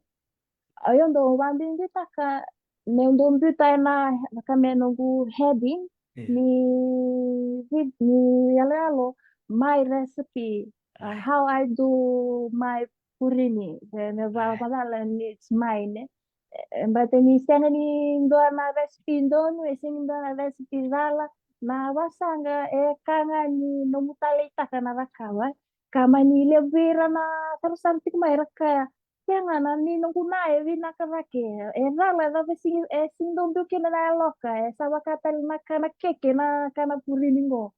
Au dau vabibitaka meu dau biuta ena vaka me noqu heading ni vi- ni yaloyalo, my recipe, uh, how I do my purini, me me va- vacala ni it's mine. E, e, but ni sega ni dua na recipe donu, e sega ni dua na recipe cala, na vasaqa e ka ga ni nomu taleitaka na cakava. Ka mani levu vei ira na sarasara tiko mai ra kaya, kea ga na ni noqu na e vinaka cake, e cala e cava e sigi e sigi dau biu kina na yaloka, e sa vaka tale na ka na keke na ka na purini qo.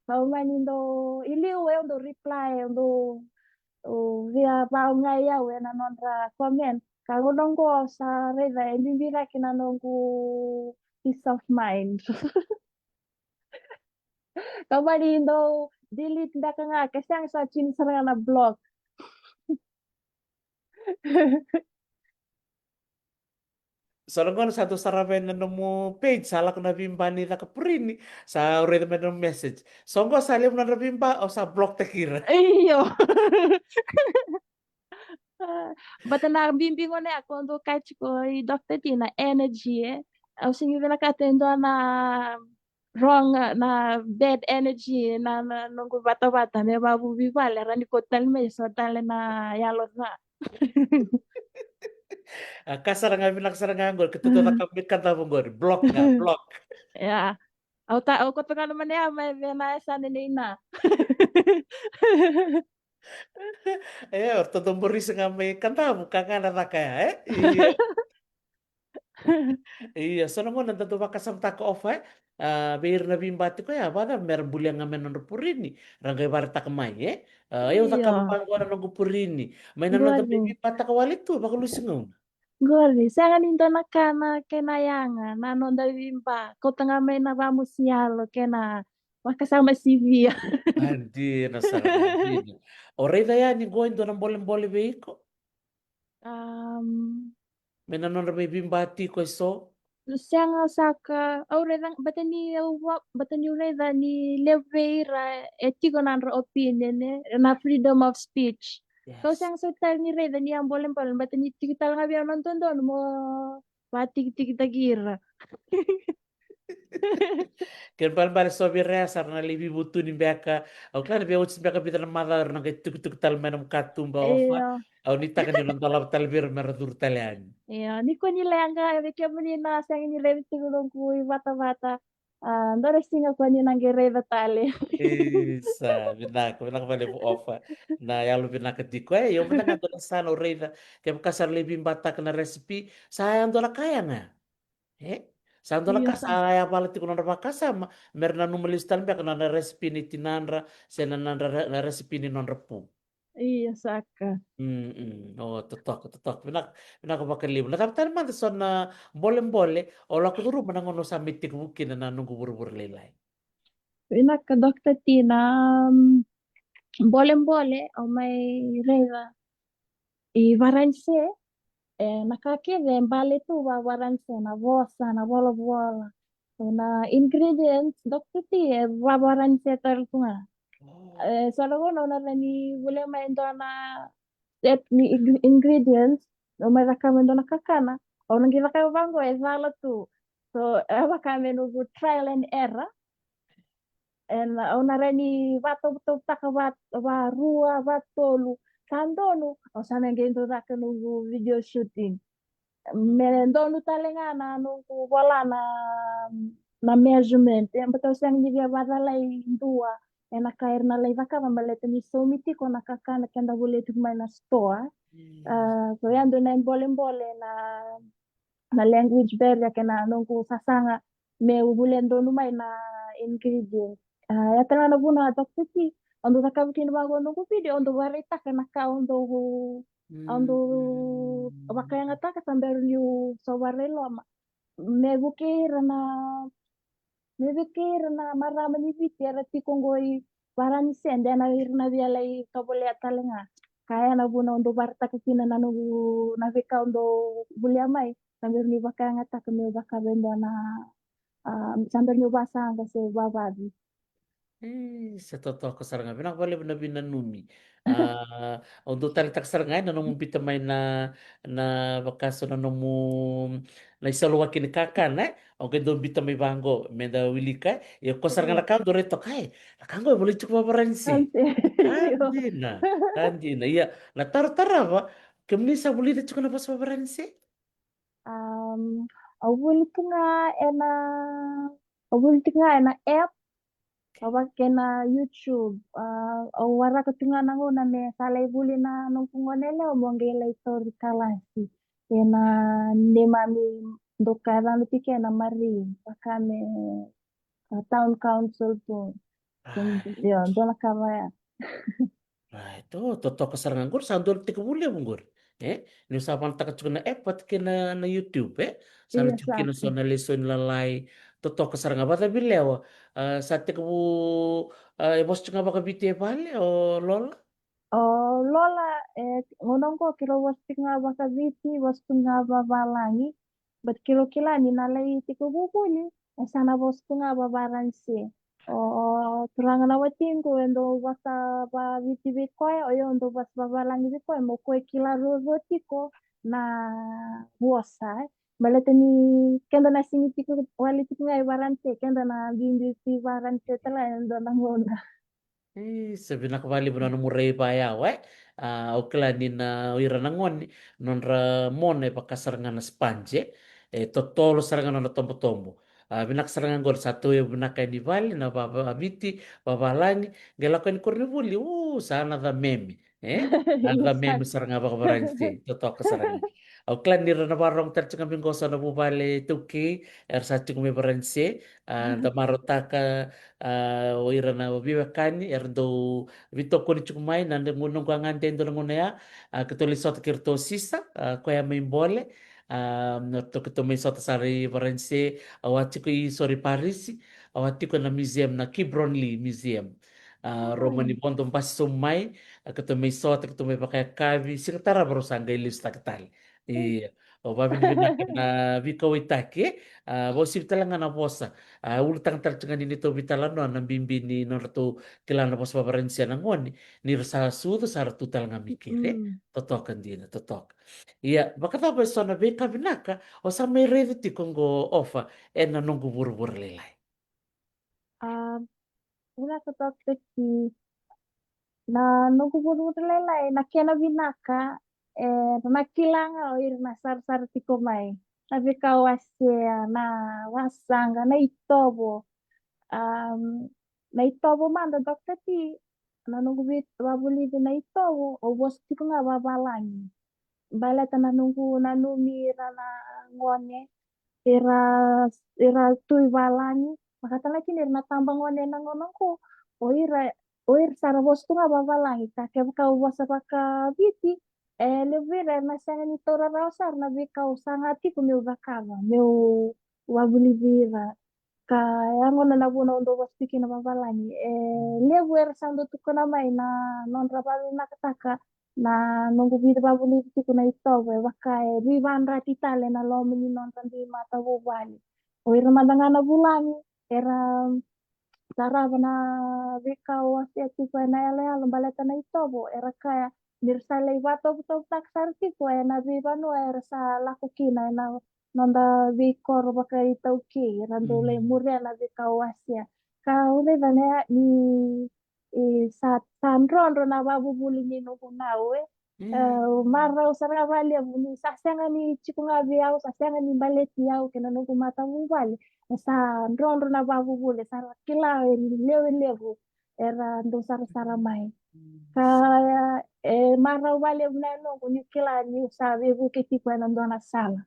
Au mani dau i liu e au dau reply, au dau via vaogai au ena nodra comment. Ka gauna qo sa raica e bibi cake na noqu peace of mind. Ka mani dau delete beka ga, ke sega sa tini sara ga na block. So na gauna sa dau sarava ena nomu page, sa lako na veiba ni caka purini, sa raica mai na nomu message. So qo sa levu na nodra veiba, o sa block taki ira. Io. But na bibi gona ya ko dau kaya tiko i Doctor T na energy, e. Au sigi vinakata e dua na wrong, na bad energy na, na noqu vatavata me vavuvi vale, rawa ni ko tale mai so tale na yalo ca. A ka sara ga vinaka sara ga qori, ke tutu caka mai ka davo qori, block ga, block. Ya. Au ta, au koto ga na mane a mai vena e sa nenei na. E, o ratou dau borisa ga mai ka davo, ka ga na caka ya, e? Ia. Ia, so na gauna da dau vakasamataka Ofa, e? A, vei ira na veiba tiko ya, vacava me ra bulia ga mai na nodra purini, ra qai varetaka mai, e? A, eu cakava vaqo na noqu purini. Mai na noda veibataka wale tu, vakalusi gauna. Qori, sega ni dua na ka na kena yaga, na noda veiba, kauta ga mai na vamusiyalo, kena vakasama sivia. A dina sara, dina. O raica yani qo e dua na bolebole vei iko? Um, me na nodra mai veiba tiko e so? Sega saka, au raica, bata ni au va, bata ni au raica ni levu vei ira e tiko na nodra opinion, e, na freedom of speech. Yes. Kau sega soti tale ni raica ni a bolebole, bata ni tiko tale ga vei au na dodonu mo vatikitikitaki ira. Kena balebale so vei ira ya sa ra na lai veivutuni beka. Au kila ni via oti beka vica na macawa era na qai tukituki tale mai na nomu katuba Ofa. Io. Au nuitaka ni na dolava tale vei ira me ra curu tale yani. Io, ni ko ni leqa, vei kemuni na sega ni raica tiko noqu ivatavata. A, dua na siga ko ni na qai raica tale. Isa, vinaka, vinaka vakalevu Ofa. Na yalo vinaka tiko. E, io, vinaka dua na sa na raica. Kevaka sa ra lai veibataka na recipe, sa yadua na ka yaga. E? Sa dua na ka sa yavala tiko nodra vakasama, me ra nanuma lesu tale beka na nona recipe ni tinadra, se na nodra re-, na recipe ni nodra pu. Ia saka. Mm, mm. O, totoka, totoka. Vinaka, vinaka vakalevu. Na cava tale mada so na bolebole o lako curuma na gauna o sa mai tekivu kina na noqu vuravura lailai? Vinaka Doctor Tina, um, bolebole au mai raica i Varanise, e, na ka kece e bale tu va Varanise, na vosa, na volavola. So na ingredients, Doctor T, e va Varanise tale tu ga. Oh. E, so na gauna au na rawa ni volia mai e dua na set ni ing-, ingredients, au mai cakava e dua na kakana. Au na qai cakava vaqo e cala tu. So, e vaka me noqu trial and error. And au na rawa ni vatovotovotaka va, varua, vatolu. Sa donu, au sa na qai dau caka noqu video shooting. Me donu tale ga na noqu vola na, na measurement. E, but au sega ni via vacalai dua ena ka era na lai cakava baleta ni saumi tiko na kakana keda volia tiko mai na store. Mm. A, so ya dua na bolebole na na language barrier kei na noqu sasaga meu volia donu mai na ingredient. A, ya tale ga na vuna Doctor T, au dau cakava kina vaqo noqu video, au dau vakaraitaka na ka au dau, au dau vakayagataka sa bera niu sova rai loma. Me vukei ira na Me vei kei ira na marama ni Viti era tiko qo i Varanise, de na ira na via lai tovolea tale ga. Ka ya na vuna au dau varataka kina na noqu, na veika au dau volia mai. Sa bera niu vakayagataka meu cakava e dua na, a, sa bera niu vasaqa se vavavi. E, sa totoka sara ga. Vinaka vakalevu na veinanumi. A, au dau taleitaka sara ga ena nomu biuta mai na, na vakaso na nomu, na isau lawaki ni kakana, e? Au qai dau biuta mai vaqo, meda wilika, e? Ia ko sara ga na ka au dau rai toka, e? Na ka qo e volai tiko vaVaranise. Ka dina, ka dina. Ia, na taro tarava, kemuni sa vulica tiko na vosa vaVaranise? Um, au vuli tu ga ena, au vuli tu ga ena app, au vaka kei na YouTube. A, au waraka tu ga na gauna me sa lai vuli na noqu gone yalewa mo qai lai tauri kalasi. Ena neimami doka e vana tiko ena Marie, vaka me, a, town council tu. Io, dua na ka vaya. Right. O, totoka sara ga qori, sa dua na tekivu levu qori. E? Niu sa vanataka tiko na app vata kei na, na YouTube, e? Sa na tiko kina so na lesoni lalai. Totoka sara ga, vakacavi lewa. A, sa tekivu, a, e vosa tiko ga vakaviti e vale, o Lola? O Lola, e, gauna qo keirau vosa tiko ga vakaviti, vosa tiko ga vavalagi. But keirau kila ni na lai tiko vuvuli, e sa na vosa tu ga vaVaranise. O, o turaga na watiqu e dau vosa vaviti vei koya, o yau dau vosa vavalagi vei koya, mo koya kila ruarua tiko na vosa, e. Baleta ni keda na sigi tiko wale tiko ga i Varanise, keda na biubiu tu i Varanise tale e dua na gauna. E, sa vinaka vakalevu na nomu rai vayawa, e. A, au kila ni na o ira na gone, nodra mona e vaka sara ga na sponge, e. E totolo sara ga nona tobotobo. A, vinaka sara ga qori, sa tauyavu vinaka yani vale na vaviti, vavalagi, qai lako yani koronivuli, u, sa na cameme. E? Sa na cameme sara ga vakaVaranise, totoka sara ga. Au kila ni ra na vakarorogo tale tiko ga mai qo so na vuvale iTaukei era sa tiko mai Varanise. A, da marautaka, a, o ira na veiwekani era dau veitokoni tiko mai. Na noqu, noqu a gade e dua na gauna ya, a, keitou lai sota kei ratou o Sisa, a, koya mai Bole. A, na ratou keitou mai sota sara i Varanise, au a tiko i, sori, Parisi, au a tiko na museum, na Quiberonly Museum. A, rau mani vodo basi sobu mai, a, keitou mai sota, keitou mai vakayakavi, siga tarava rau sa qai lesutaki tale. Io, au vakavinavinaka na veikauwaitaki, e. A, vakauasivi tale ga na vosa. A, ulutaga tale tiko ga ni neitou veitalanoa na bibi ni nodratou kila na vosa vaVaranise na gone, ni ra sa sucu sa ra tu tale ga mai keri. Totoka dina, totoka. Ia, vakacava eso na veika vinaka o sa mai raica tiko qo, Ofa, ena noqu vuravura lailai? A, vinaka toka ki na noqu vuravura lailai, na kena vinaka, e, na kila ga o ira na sarasara tiko mai. Na veika au wasea, na wasaqa, na itovo. Am, na itovo mada, Doctor T, na noqu vei-, vavulici na itovo, au vosa tiko ga vavalagi. Baleta na noqu nanumi ira na gone, ira, ira tu i valagi, vaka tale ga kina ira na tabagone ena gauna qo, o ira, o ira sa ra vosa tu ga vavalagi, ka kevaka au vosa vakaviti, e levu vei ira era na sega ni taura rawa sara na veika au saga tiko meu cakava, meu vavulici ira. Ka ya gona na vuna au dau vosa tiko kina vavalagi. E levu era sa dau tukuna mai na nodra vakavinakataka na noqu vica vavulici tiko na itovo, e vaka e veivadrati tale na loma ni nodra dui matavuvale. O ira mada ga na vulagi era tarava na veika au wasea tiko ena yaloyalo baleta na itovo, era kaya ni ra sa lai vakatovotovotaka sara tiko ena veivanua era sa lako kina ena noda veikoro vakaitaukei, era dau lai muria na veika au wasea. Ka au raica ni, e, sa, sa drodro na vavuvuli ni noqu nau, e. E, au marau sara ga vakalevu ni sa sega ni tiko ga vei au, sa sega ni baleti au kei na noqu matavuvale. E sa drodro na vavuvuli, sa ra kila e lewe levu era dau sarasara mai. Ka, e, marau vakalevu na yaloqu niu kila niu sa veivuke tiko ena dua na sala.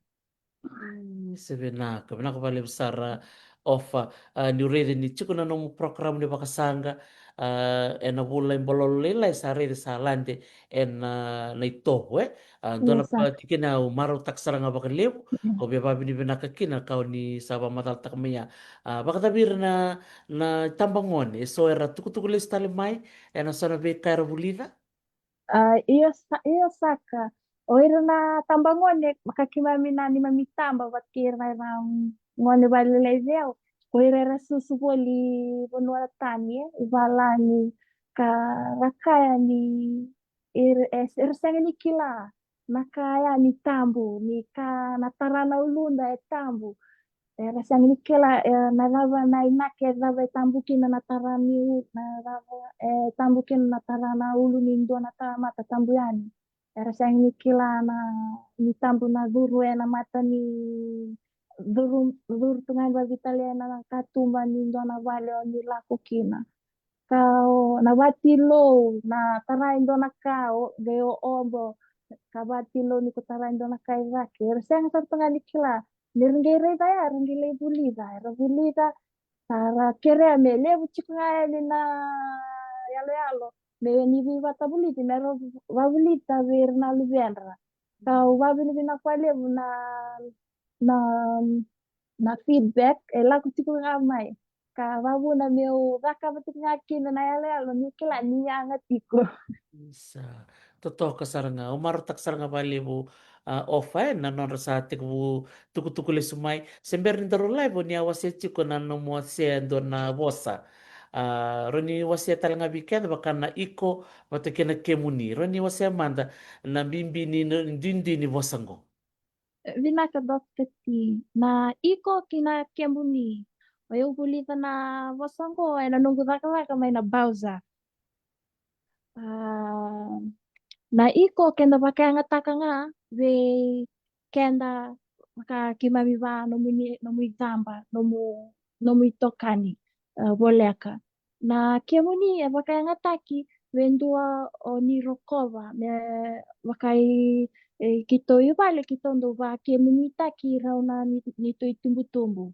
Mm, sa vinaka, vinaka vakalevu sara, Ofa. A, niu raica ni tiko na nomu program ni vakasaqa, a, ena vula i Balolo Lailai sa raica sa lade ena, a, na itovo, e. A, dua na tikina au marautaka sara ga vakalevu, au via vakavinavinaka kina na ka o ni sa vakamacalataka mai ya. A, vakacava ira na, na itabagone, e so era tukutuku lesu tale mai ena so na veika era vulica? A, io sa-, io saka. O ira na tabagone, vaka keimami na neimami taba vata kei ira na, ira na gone vakalailai vei au. Ko ira era susu voli vanua tani, e, i valagi, ka ra kaya ni ira, e, era sega ni kila na ka ya ni tabu, ni ka na tara na uluda e tabu. Era sega ni kila, e, na cava na inaki, e cava e tabu kina na tara ni u-, na cava e tabu kina na tara na ulu ni dua na tamata tabu yani. Era sega ni kila na, ni tabu na curu ena mata ni curu, curu tu ga ni vavitalia ena katuba ni dua na vale o ni lako kina. Ka o, na vatilou, na tara e dua na ka, o, qai o obo, ka vatilou ni ko tara e dua na ka i cake. Era sega sara tu ga ni kila. Ni ra qai raica ya, ra qai lai vulica, era vulica, sa ra kerea me levu tiko ga yani na yaloyalo, me ni veivakavulici, me ra vavulica vei ira na luvedra. Ka au vakavinavinaka vakalevu na, na, na feedback e lako tiko ga mai. Ka vavuna meu cakava tiko ga kina na yaloyalo, niu kila ni yaga tiko. Isa. Totoka sara ga, au marautaka sara ga vakalevu, a, Ofa, e, na nodra sa tekivu tukutuku lesu mai. Se bera ni daru live, o ni a wasea tiko na nomu wasea e dua na vosa. A, rawa ni wasea tale ga vei keda vaka na iko vata kei na kemuni. Rawa ni wasea mada na bibi ni, ni duidui ni vosa qo. Vinaka, Doctor T. Na iko kei na kemuni. O yau vulica na vosa qo ena noqu cakacaka mai na Bowser. A, na iko keda vakayagataka ga vei keda, vaka keimami vaka nomu ni-, nomu icaba, nomu, nomu itokani, a, voleka. Na kemuni e vakayagataki vei dua o ni rokova, me vaka i, e, keitou i vale, keitou dau vakemunitaki rau na ni-, neitou itubutubu.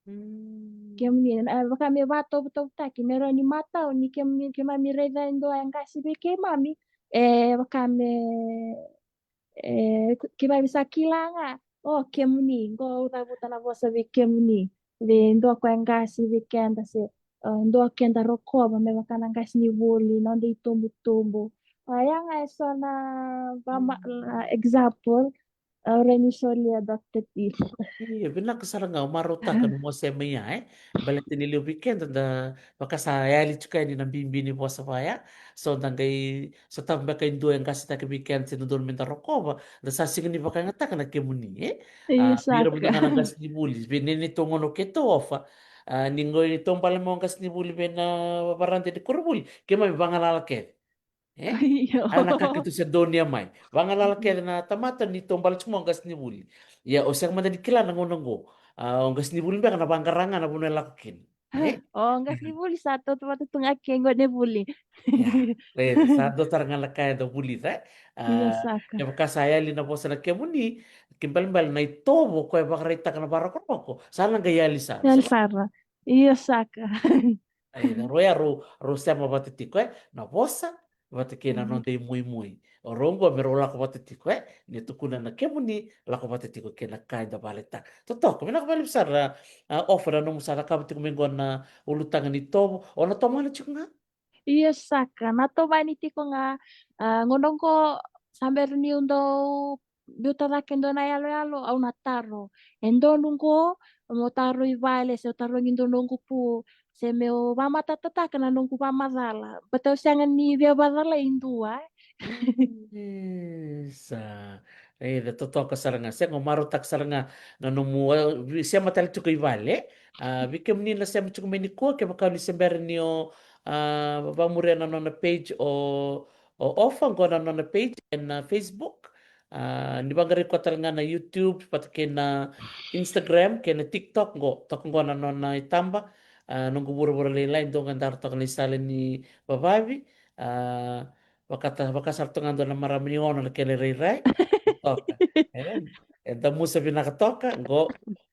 Mm. Kemuni, e, vaka me vakatovotovotaki, me rawa ni matau ni kemuni, keimami raica e dua e qase vei keimami, e, vaka me, e, keimami sa kila ga, o, kemuni, qo au cavuta na vosa vei kemuni, vei dua ko e qase vei keda se, e, dua keda rokova, me vaka na qasenivuli, noda itubutubu. A, ya ga e so na vama-, mm, na example, au rawa ni solia, Doctor T. Io, vinaka sara ga, au marautaka na nomu wasea mai ya, e. Baleta ni levu vei keda da vaka sa yali tiko yani na bibi ni vosa vaya. So da qai sotava beka e dua e qasetaki vei keda se dodonu me da rokova, da sa sega ni vakayagataka na kemuni, e. Io, a, vei ira saka mada ga na qasenivuli, vei neitou gauna o keitou, Ofa. A, ni qai ni taubale mai o qasenivuli vei na varada ni koronivuli, keimami vagalala kece. E? Io. A na ka keitou se donuya mai. Vagalala kece na tamata ni taubale tiko mai o qasenivuli. Ia, o sega mada ni kila na gauna qo. A, o qasenivuli beka na vaqara ga na vanua e lako kina. E? O qasenivuli sa tautauvata tu ga kei gonevuli. Ia, raica, sa dua tale ga na ka eda vulica, e? A, io, saka. Kevaka sa yali na vosa na kemuni, kena ibalebale na itovo ko e vakaraitaka na vakarokoroko, sa na qai yali sara. Yali sara. Io, saka. Ia, rau ya, rau, rau sema vata tiko, e? Na vosa vata kei na, mhm, noda imoimoi. O rau qo me rau lako vata tiko, e? Ni tukuna na kemuni, lako vata tiko kei na ka eda vakayagataka. Totoka, vinaka vakalevu sara, a, Ofa, na nomu sa cakava tiko mai qo na ulutaga ni itovo. O na tomana tiko ga? Io, saka, na tomani tiko ga, a, gauna qo sa bera niu dau biuta cake e dua na yaloyalo, au na taro. E donu qo, meu taro i vale, se au tarogi dua noqu pu, se meu vakamatatataka na noqu vakamacala. Baleta au sega ni via vakacalai e dua, e. Isa. Raica, totoka sara ga. Sega, au marautaka sara ga na nomu, e, vi-, sema tale tiko i vale, e. A, vei kemuni na sema tiko mai nikua, kevaka ni se bera ni o, a, vakamuria na nona page o, o Ofa, qo na nona page ena Facebook. A, ni vaqarai koya tale ga na YouTube, vata kei na Instagram, kei na TikTok, qo, toka qo na nona itaba. A, Noqu Vuravura Lailai, dua ga e dara toka na isala ni vavavi. A, vakata, vaka sara toka ga dua na marama ni ono na kena irairai. Toka. E, e damusa vinaka toka, qo.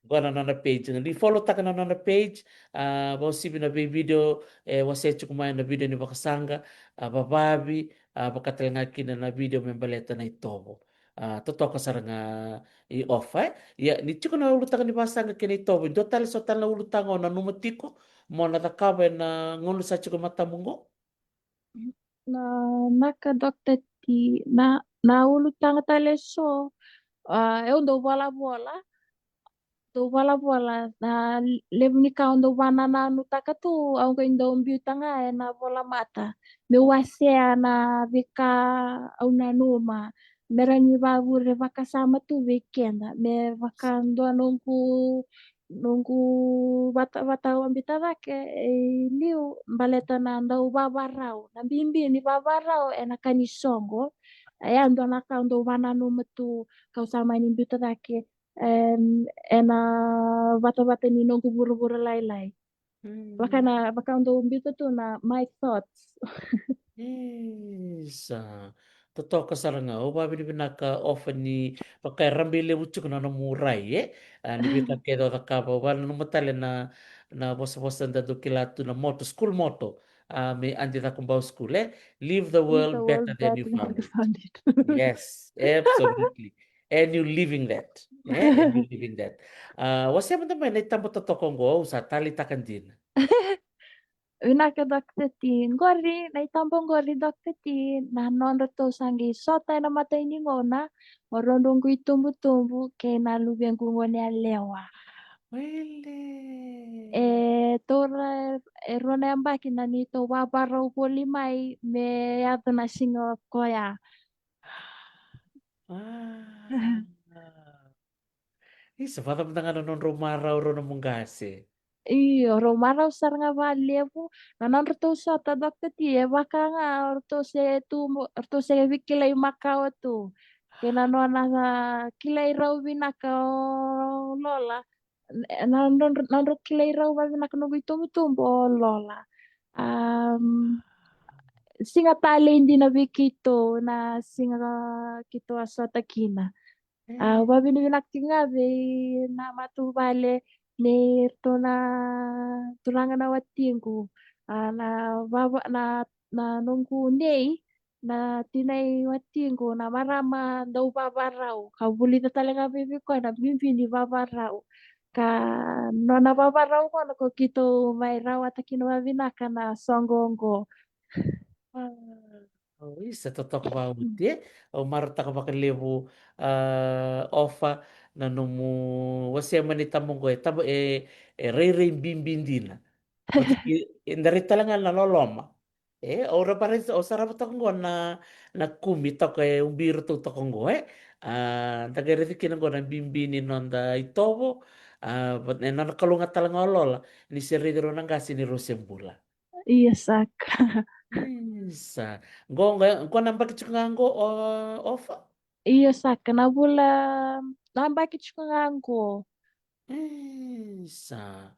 Qo na nona page, ni follow taka na nona page. A, vausivi na vei video e wasea tiko mai na video ni vakasaqa, a, vavavi, a, vaka tale ga kina na video me baleta na itovo. A, totoka sara ga i Ofa, e. Ia, ni tiko na ulutaga ni vasaqa kei na itovo, dua tale so tale na ulutaga o nanuma tiko mo na cakava ena gauna sa tiko e matamu qo? Na naka, Doctor T, na, na ulutaga tale so, a, au dau volavola, dau volavola, na levu ni ka au dau vanananutaka tu, au qai dau biuta ga ena volamata meu wasea na veika au nanuma, me rawa ni vavure vakasama tu vei keda, me vaka dua noqu, noqu vata, vata au a biuta cake e liu baleta na dau vavarau, na bibi ni vavarau ena ka ni soqo. E a dua na ka au dau vananuma tu kau sa mani biuta cake, em, ena vatavata ni noqu vuravura lailai. Vaka na, vaka au dau biuta tu na my thoughts. Isa. Totoka sara ga, au vavinavinaka Ofa ni vaka e rabi levu tiko na nomu rai, e? A, ni veika kece o cakava, au vananuma tale na, na vosavosa da dau kila tu na motto, school motto, a, me Adi Cakobau School, e? Leave the world better than you found it. Yes, absolutely. And you living that. E? And you living that. A, wasea mada mai na itaba totoka oqo, au sa taleitaka dina. Vinaka, Doctor T. Qori, na itaba qori, Doctor T, na nodratou sa qai sota ena imatai ni gauna, o rau noqu itubutubu kei na luvequ goneyalewa. Wele. E taura e rua na yabaki na neitou vavarau voli mai me yaco na siga koya. A. Isa, vata mada ga na nodrau marau rau na nomu qase. Io, rau marau sara ga vakalevu. Na nodratou sota, Doctor T, e vaka ga o ratou se tu, o ratou se veikilai makawa tu. Kei na nona, a, kilai rau vinaka o Lola. Na nodra, nodrau kilai rau vavinaka noqu itubutubu o Lola. Am, siga talei dina vei keitou na siga keitou a sota kina. Au vavinavinaka tiko ga vei na matavuvale nei ratou na turaga na watiqu. A, na vava, na, na noqu nei, na tinai watiqu, na marama dau vavarau, ka vulica tale ga vei, vei koya na bibi ni vavarau. Ka nona vavarau gona ko keitou mai rawata kina vavinaka na soqo oqo. A, o, isa, totoka vakaoti, e? Au marautaka vakalevu, a, Ofa, na nomu wasea mai na itaba oqo, e taba, e, e rairai bibi dina. Oti, e, e da rai tale ga na loloma. E, au ra varai, au sarava toka oqo na, na kumi toka e ubi iratou toka oqo, e. A, da qai raica kina oqo na bibi ni noda itovo, a, va-, e nona kalougata tale ga o Lola ni se raici rau na qase ni rau se bula. Io saka. Isa. Qo, qo, qo na yabaki tiko ga qo, o, Ofa? Io saka, na vula, na yabaki tiko ga qo. Isa.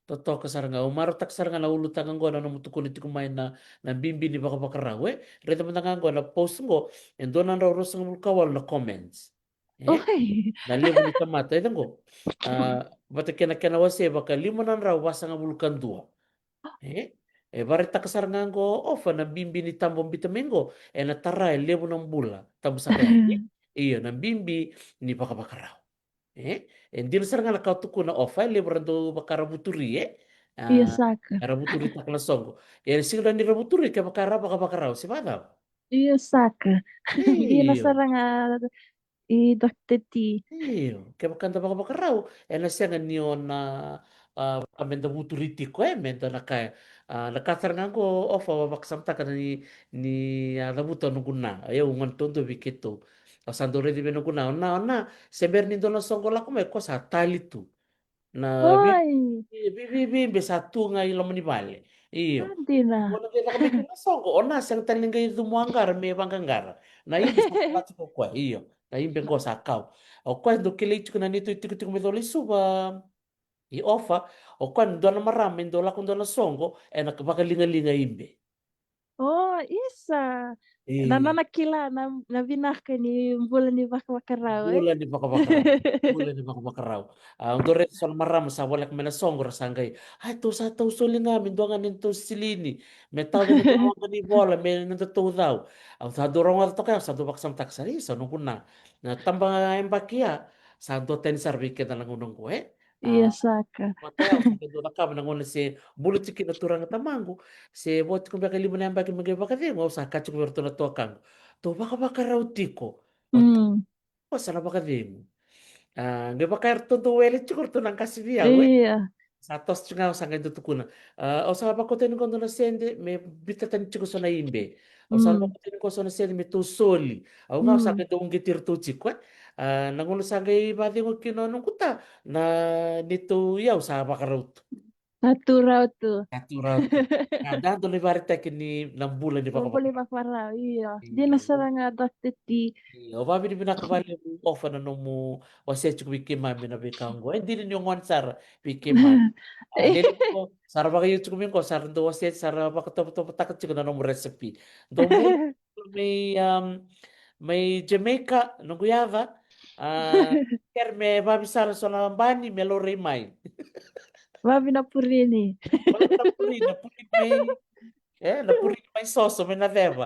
Totoka sara ga, au marautaka sara ga na ulutaga qo na nomu tukuna tiko mai na, na bibi ni vakavakarau, e? Raica mada ga qo na post qo, e dua na drau ruasagavulu ka walu na comments. E? Oi. Na levu ni tamata, e, qo. A, vata kei na kena wase vaka lima na drau vasagavulu ka dua. E? E vakaraitaka sara ga qo, Ofa, na bibi ni taba o biuta mai qo, ena tara e levu na bula, tabu saka yani. Io, na bibi ni vakavakarau. E? E dina sara ga na ka o tukuna, Ofa, e levu ra dau vaka ra vuturi, e? A, io saka. Ra vuturitaka na soqo. E sega ni ra vuturi kevaka ra vakavakarau, se vakacava? Io saka. Dina sara ga, i Doctor T. Io, kevaka da vakavakarau, ena sega ni o na, a, vaka me da vuturi tiko, e, me da na kaya. A, na ka sara ga qo, Ofa, au vakasamataka ni, ni a cavuta o noqu na. Au gone taudua vei keitou. Au sa dau raici vei noqu na, o na, o na, se bera ni dua na soqo lako mai, ko sa tali tu. Na vi-, oi, vi-, vi-, vi-, vibe sa tu ga i loma ni vale. Io. A, dina. Ko na qai lako mai kina na soqo, o na sega tale ni qai cumu aqara me vaqaqara. Na ibe sa kau tiko o koya, io. Na ibe qo sa kau. O koya dau kilai tiko na neitou itikotiko mai Colo-i-Suva, i Ofa, o koya na dua na marama e dau lako dua na soqo, ena vakaligaliga ibe. O, isa. Na nona kila na, na vinaka ni bula ni vakavakarau, e? Bula ni vakavakarau. Bula ni vakavakarau. A, dou raica so na marama sa voleka mai na soqo ra sa qai, "Ai, tou sa tau soli ga me dua ga ni tou silini, me tau ni tou roga ni vola me na tou cau." Au sa dou rogoca toka ya, sa dou vakasamataka sa, "Isa, noqu na, na taba yabaki ya sa dua tani sara vei keda na gauna oqo, e?" Ia saka. Vata ya, au sa qai dau cakava na gauna se bula tiko kina turaga tamaqu, se vo tiko beka e lima na yabaki me qai vakacegu, au sa kaya tiko vei iratou na tuakaqu, "Tou vakavakarau tiko." Au sa na vakacegu. A, qai vaka eratou dau wele tiko ratou na qase vei au, e? Ia. Sa toso tiko ga, au sa qai dau tukuna, a, au sa vakauta yani qo dua na sede me biuta tani tiko so na ibe. Au sa vakauta yani qo so na sede me tou soli. Au ga au sa qai dau uqeti iratou tiko, e? A, na gauna sa qai vakacegu kina noqu ta, na neitou iyau sa vakarau tu. Sa tu rawa tu. Sa tu rawa tu. A, dua na ivakaraitaki ni na bula ni vakavakarau. Io. Dina sara ga, Doctor T. Io, au vakavinavinaka vakalevu, Ofa, na nomu wasea tiko vei keimami na veika oqo. E dina ni o gone sara vei keimami. A, ni ko sa ra vakaio tiko mai qo, sa ra dau wasea, sa ra vakatovotovotaka tiko na nomu recipe. Dou bula mai, um, mai Jamaica, noqu yaca. A, kere me vavisala so na bani me laurai mai. Vavi na purini. Vavi na purini, na purini mai. E, na purini mai soso, mai na ceva.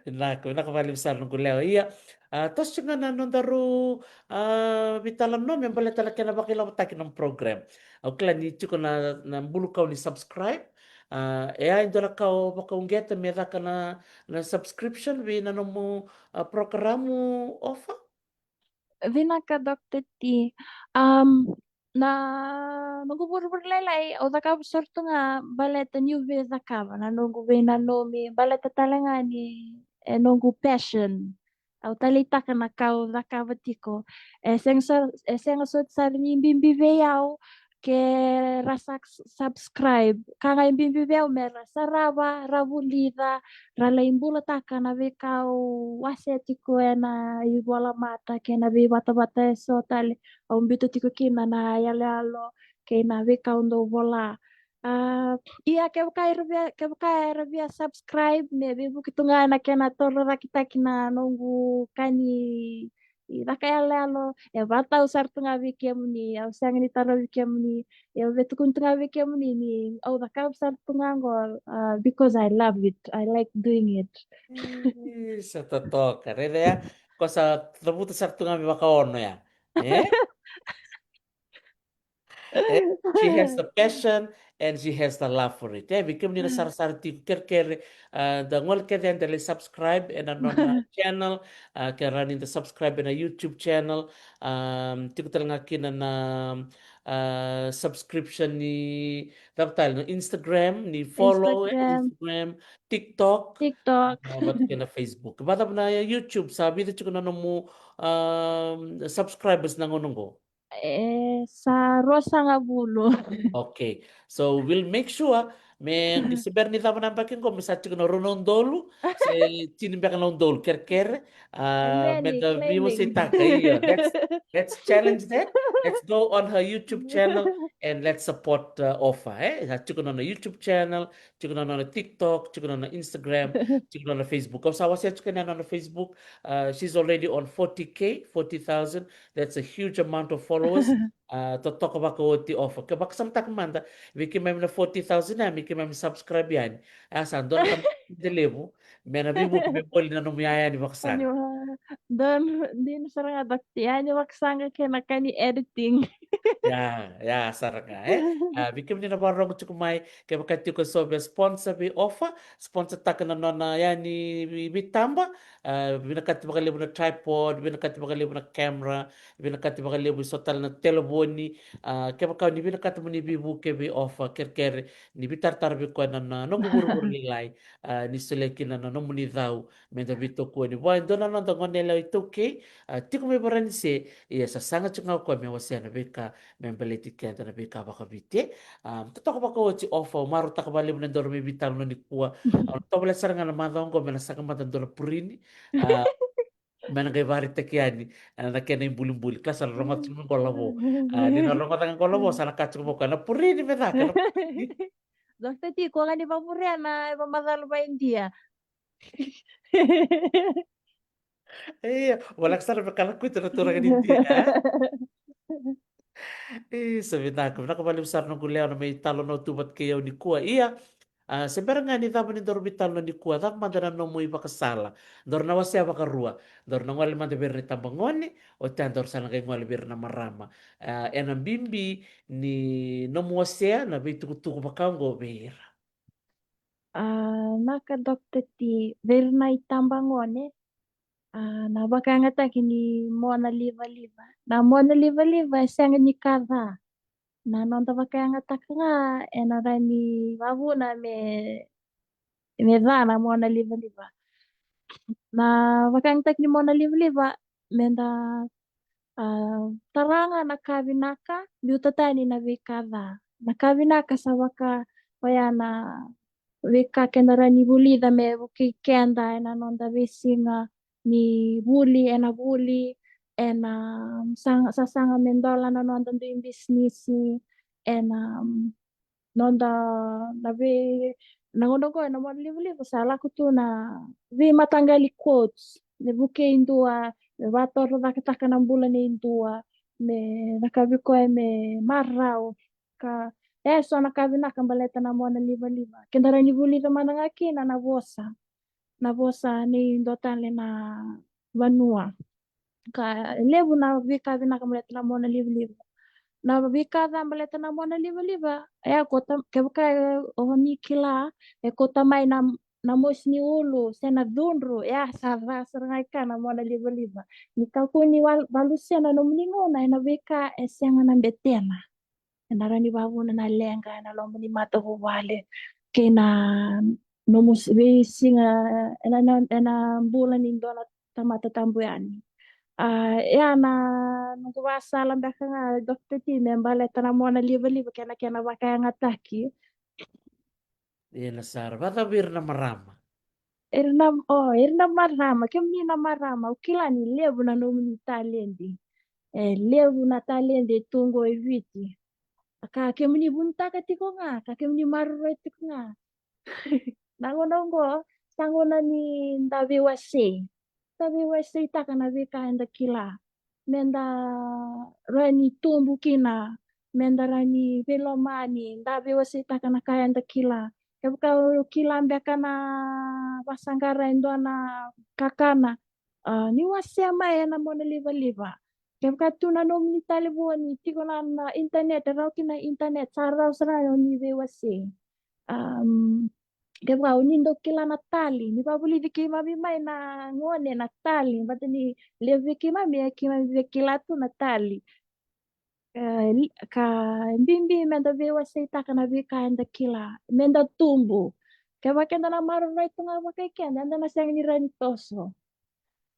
Vinaka, vinaka vakalevu sara noqu lewa. Ia, a, toso tiko ga na nodaru, a, veitalanoa me baleta na kena vakailavotaki na nomu program. Au kila ni tiko na, na bulu kau ni subscribe. A, e a, e dua na ka o vakauqeta me caka na, na subscription vei na nomu, a, program, Ofa? Vinaka, Doctor T. Um, na noqu vurevure lailai, au cakava sara tu ga baleta niu via cakava, na noqu veinanumi, baleta tale ga ni e noqu passion. Au taleitaka na ka au cakava tiko. E sega so, e sega soti sara ni bibi vei au ke ra sa subscribe. Ka ga e bibi vei au me ra sarava, ra vulica, ra lai bulataka na veika au wasea tiko ena ivolamata kei na veivatavata eso tale au biuta tiko kina na iyaloyalo kei na veika au dau vola. A, ia kevaka era via, kevaka era via subscribe, me veivuke tu ga ena kena torocaketaki na noqu ka ni caka iyaloyalo, e vakatau sara tu ga vei kemuni, au sega ni tarovi kemuni, au via tukuna tu ga vei kemuni ni au cakava sara tu ga qo, a, because I love it, I like doing it. Ih, sa totoka, raica ya, ko sa cavuta sara tu ga me vakaono ya. E? E, she has the passion and she has the love for it. E, vei kemuni na sarasara tiko, kerekere, a, da gole kece yani da lai subscribe ena nona channel, a, ke rawa ni da subscribe ena YouTube channel, a, tiko tale ga kina na, a, subscription ni, cava tale, na Instagram, ni follow, e, Instagram, TikTok, TikTok, a, vata kei na Facebook. Vacava na YouTube, sa vica tiko na nomu, a, subscribers na gauna oqo? E sa ruasagavulu. Okay. So we'll make sure me, se bera ni cava na yabaki qo, me sa tiko na rua na udolu se tini beka na udolu, kerekere. A, me da veiwaseitaka, io. Let's, let's challenge that. Let's go on her YouTube channel and let's support, uh, Ofa, e? Sa tiko na nona YouTube channel, tiko na nona TikTok, tiko na nona Instagram, tiko na nona Facebook. Au sa wasea tiko na nona Facebook. Uh, she's already on forty K, forty thousand. That's a huge amount of followers. A, totoka vakaoti Ofa. Ke vakasamataka mada, vei keimami na forty thousand ya, me keimami subscribe yani. A, sa dua na ka de levu, me na veivuke me boli na nomu iyaya ni vakasaqa. Dua, dina sara ga, Doctor, iyaya ni vakasaqa kei na ka ni editing. Ya, ya sara ga, e? A, vei kemuni na vakarorogo tiko mai, kevaka tiko so via sponsor vei Ofa, sponsor taka na nona iyaya ni veitaba, a, vinakati vakalevu na tripod, vinakati vakalevu na camera, vinakati vakalevu eso tale na televoni, a, kevaka ni vinakata mo ni veivuke vei Ofa, kerekere ni veitaratara vei koya na, na noqu vurevure lailai, a, ni solia kina na nomuni cau me da veitokoni. Vua e dua na noda goneyalewa iTaukei, a, tiko mai Varanise, ia sasaga tiko ga o koya me wasea na veika me baleti keda na veika vakaviti. A, totoka vakaoti Ofa, au marautaka vakalevu na daru mai veitalanoa nikua. Au na tovolea sara ga na macawa oqo me na saqa mada dua na purini. A, me na qai vakaraitaki yani ena kena ibulibuli. Kila sa na rogoca tiko mai qo Lavo. A, ni na rogoca ga qo Lavo, sa na kaya tiko mai o koya, na purini me caka, na purini. Doctor T, kua ga ni vavuria na ivamacala vakaIdia. Ia, voleka sara me kalakuita na turaga ni Idia, e? Isa, vinaka, vinaka vakalevu sara noqu lewa na mai talanoa tu vata kei au nikua. Ia, a, se bera ga ni cava ni daru veitalanoa nikua, cava mada na nomu ivakasala? Daru na wasea vakarua. Daru na gole mada vei ira na itabagone, oti ya daru sa na qai gole vei ira na marama. A, ena bibi ni nomu wasea na veitukutuku vaka oqo vei ira. A, naka Doctor T, vei ira na itabagone, a, na vakayagataki ni mona livaliva. Na mona livaliva e sega ni ka ca. Na noda vakayagataka ga ena rawa ni vavuna me, me ca na mona livaliva. Na vakayagataki ni mona livaliva, meda, a, tara ga na ka vinaka, biuta tani na veika ca. Na ka vinaka sa vaka oya na veika keda rawa ni vulica me vukei keda ena noda veisiga ni vuli, ena vuli, ena sasaga, sasaga me dola na noda dui bisinisi, ena, mm, noda, na vei, na gauna oqo ena mona livaliva sa lako tu na veimataqali quotes me vukei dua, me vakatorocaketaka na bula nei dua, me cakavi koya me marau. Ka, e so na ka vinaka baleta na mona livaliva. Keda rawa ni vulica mada ga kina na vosa, na vosa nei dua tale na vanua. Ka levu na veika vinaka baleta na mona livaliva. Na veika ca baleta na mona livaliva, e a kota, kevaka o ni kila, e kota mai na, na mosi ni ulu se na cudru, e a sa ca sara ga i ka na mona livaliva. Ni kakua ni wal-, valusea na nomuni gauna ena veika e sega na betena. Ena rawa ni vavuna na leqa ena loma ni matavuvale kei na nomu s-, veisiga ena, ena, ena bula ni dua na tamata tabu yani. A, ia na noqu vasala beka ga, Doctor T, me baleta na mona livaliva kei na kena vakayagataki. Ena sara, vacava vei ira na marama? Ira na, o, ira na marama, kemuni na marama, au kila ni levu na nomuni taledi. E levu na taledi e tu qo e Viti. Ka kemuni vunitaka tiko ga, ka kemuni maroroi tiko ga. Na gauna oqo, sa gauna ni da veiwasei. Da veiwaseitaka na veika eda kila. Meda rawa ni tubu kina, meda rawa ni veilomani, da veiwaseitaka na ka eda kila. Kevaka o kila beka na vasaqara e dua na kakana, a, ni wasea mai ena mona livaliva. Kevaka tu na nomuni talevoni, tiko na, na internet, e rawa kina na internet, sa rawa sara ni veiwasei. Am, kevaka o ni dau kila na tali, ni vavulici keimami mai na gone na tali, baleta ni levu vei keimami, e keimami via kila tu na tali. E, li-, ka bibi meda veiwaseitaka na veika eda kila, meda tubu. Kevaka eda na maroroi tu ga vakai keda, eda na sega ni rawa ni toso.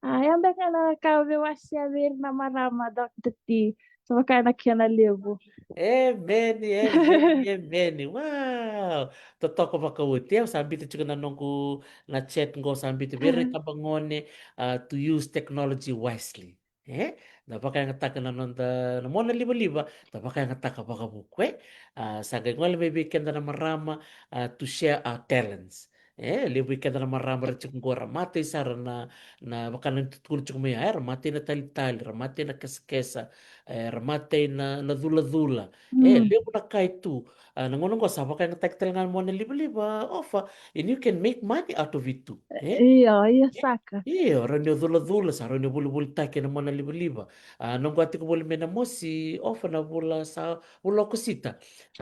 A, ia beka na ka au via wasea vei ira na marama, Doctor T. Sa vaka na kena levu. Emeni, emeni, emeni. Wow. Totoka vakaoti. Au sa biuta tiko na noqu na chat qo, sa biuta vei ira na itabagone, a, to use technology wisely. E? Da vakayagataka na noda, na mona livaliva, da vakayagataka vakavuku, e? A, sa qai gole mai vei keda na marama, a, to share our talents. E, levu vei keda na marama ra tiko qo, ra matai sara na, na vaka na tukutuku tiko mai, e, ra matai na talitali, ra matai na kesakesa, e, ra matai na, na culacula. E, levu na ka e tu. A, na gauna qo sa vakayagataki tale ga na mona livaliva, Ofa, and you can make money out of it too. E? Io, io, saka. Io, rawa ni o culacula, sa rawa ni o volivolitaki ena mona livaliva. A, noqu a tiko voli mai Namosi, Ofa, na vula sa, vula Okosita.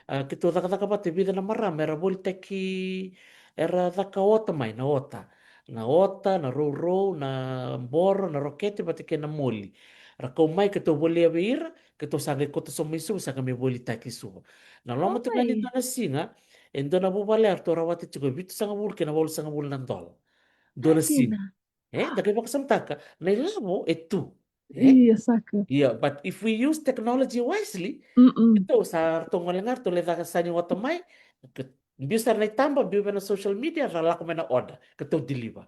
A, keitou cakacaka vata e vica na marama, era volitaki, era caka ota mai, na ota. Na ota, na rourou, na boro, na rokete, vata kei na moli. Ra kau mai, keitou volia vei ira, keitou sa qai kauta sobu mai Suva, sa qai mai volitaki Suva. Na loma tu ga ni dua na siga, e dua na vuvale eratou rawata tiko e vitusagavulu kei na walusagavulu na dola. Dua na siga. E, da qai vakasamataka, na ilavo e tu. E? Io, saka. Io, but if we use technology wisely, keitou sa ratou gole ga, ratou lai caka sa ni ota mai, ke-, biu sara na itaba, biu vei na social media, ra lako mai na order, keitou deliver.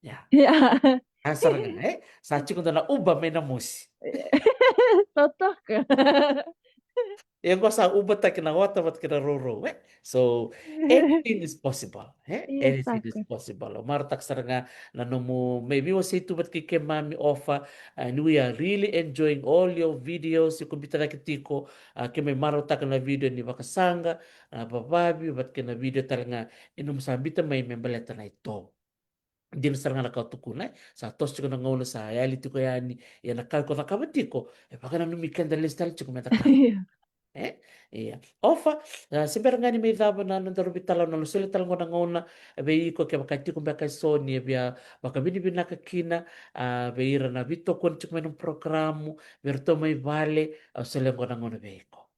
Ia. Ia. A sara ga, e? Sa tiko dua na Uber mai Namosi. Totoka. E qo sa ubataki na ota vata kei na rourou, e? So, anything is possible, e? Anything is possible. Au marautaka sara ga na nomu mai veiwasei tu vata kei keimami Ofa, and we are really enjoying all your videos. Iko biuta cake tiko, a, keimami marautaka na video ni vakasaqa, a, vavavi, vata kei na video tale ga e nomu sa biuta mai me baleta na ito. Dina sara ga na ka au tukuna, e? Sa toso tiko na gauna, sa yali tiko yani, ia na ka iko cakava tiko e vakananumi keda lesu tale tiko me da cakava. E? Ia. Ofa, a, se bera ga ni mai cava na nodaru veitalanoa, au na solia tale qo na gauna vei iko kevaka tiko beka eso ni via vakavinavinaka kina, a, vei ira na veitokoni tiko mai na programu, vei iratou mai vale, au solia qo na gauna vei iko.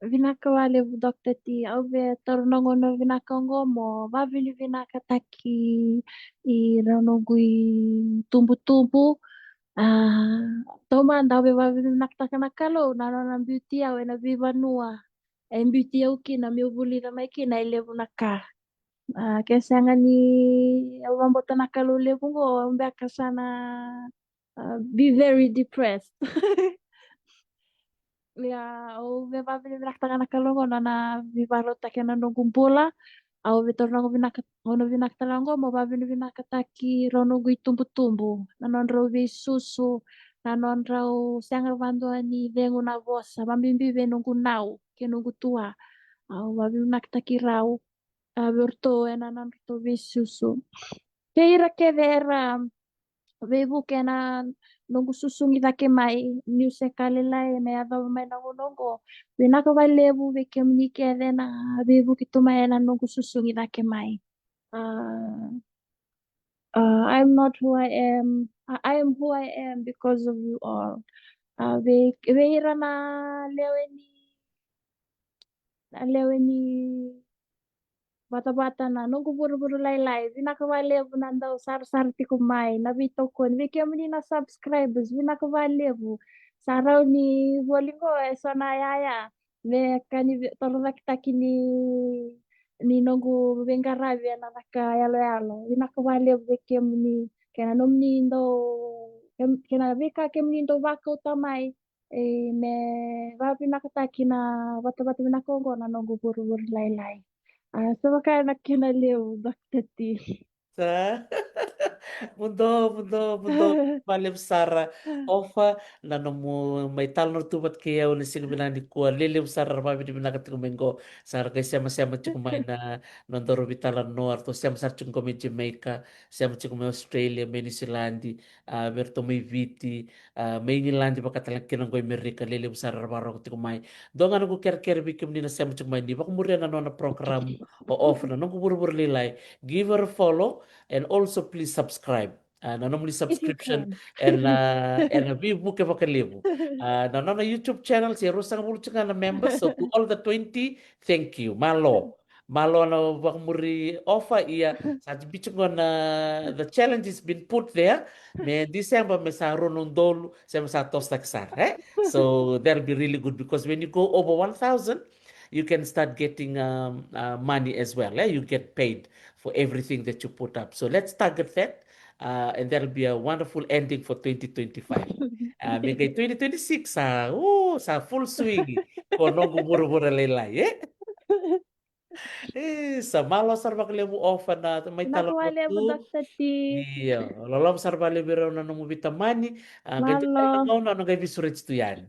Vinaka vakalevu, Doctor T. Au via taura na gauna vinaka oqo mo vavinavinakataki ira noqu itubutubu. A, taumada au via vavinavinakataka na Kalou na nona biuti au ena veivanua e biuti au kina meu vulica mai kina e levu na ka. A, ke sega ni au vakabauta na Kalou levu oqo, au beka sa na uh, be very depressed. Ia, au via vavinavinakataka na Kalou qo na nona veivakarautaki ena noqu bula. Au via taura na gauna vinaka, gauna vinaka tale qo mo vavinavinakataki rau noqu itubutubu, na nodrau veisusu, na nodrau sega vakadua ni cegu na vosa, vabibi vei noqu nau kei noqu tua. Au vavinavinakataki rau, a, vei iratou ena nodratou veisusu. Kei ira kece era veivuke ena noqu susugi cake mai, niu se ka lailai me yacova mai na gauna oqo. Vinaka vakalevu vei kemuni kece na veivuke tu mai ena noqu susugi cake mai. Uh, uh, I'm not who I am. I, I am who I am because of you all. Uh, vei, vei ira na lewe ni, na lewe ni vatavata na noqu vuravura lailai. Vinaka vakalevu na dau sarasara tiko mai, na veitokoni, vei kemuni na subscribers, vinaka vakalevu. Sa rawa ni voli qo eso na yaya me ka ni ve-, torocaketaki ni, ni noqu veiqaravi ena caka yaloyalo. Vinaka vakalevu vei kemuni kei na nomuni dau, kem-, kei na veika kemuni dau vakauta mai, e, me vavinakataki na vatavata vinaka oqo na noqu vuravura lailai. A, sa vaka na kena levu, Doctor T. Sa. Muduo, muduo, muduo. Vakalevu sara. Ofa, na nomu mai talanoa tu vata kei au na siga vinaka nikua. Lelevu sara na vavinavinaka tiko mai qo. Sa ra qai semasema tiko mai na nodaru veitalanoa, ratou sema sara tiko qo mai Jamaica, sema tiko mai Australia, mai Niusiladi, a, vei iratou mai Viti, a, mai Igiladi, vaka tale kina qo i Merika, lelevu sara ra vakarorogo tiko mai. Dua ga noqu kerekere vei kemuni na sema tiko mai, ni vakamuria na nona program o Ofa, na noqu vuravura lailai, give her a follow and also please subscribe. A, na nomuni subscription ena, ena veivuke vakalevu. A, na nona YouTube channel se ruasagavulu tiko ga na members, so to all the twenty, thank you. Malo. Malo na vakamuri Ofa, ia sa biu tiko na, the challenge has been put there. Me December me sa rua na udolu, se me sa tosotaki sara, e? So that'll be really good because when you go over one thousand, you can start getting, um, uh, money as well, e? You get paid for everything that you put up. So let's target that, uh, and that'll be a wonderful ending for twenty twenty-five. Uh, me qai twenty twenty-six, sa, uh, sa full swing ko noqu vuravura lailai, e? E, sa malo sara vakalevu Ofa na mai talanoa tu. Vinaka vakalevu, Doctor T. Io, loloma sara vakalevu vei rau na nomu veitamani. A, qai dua tale na gauna au na qai veisureti tu yani.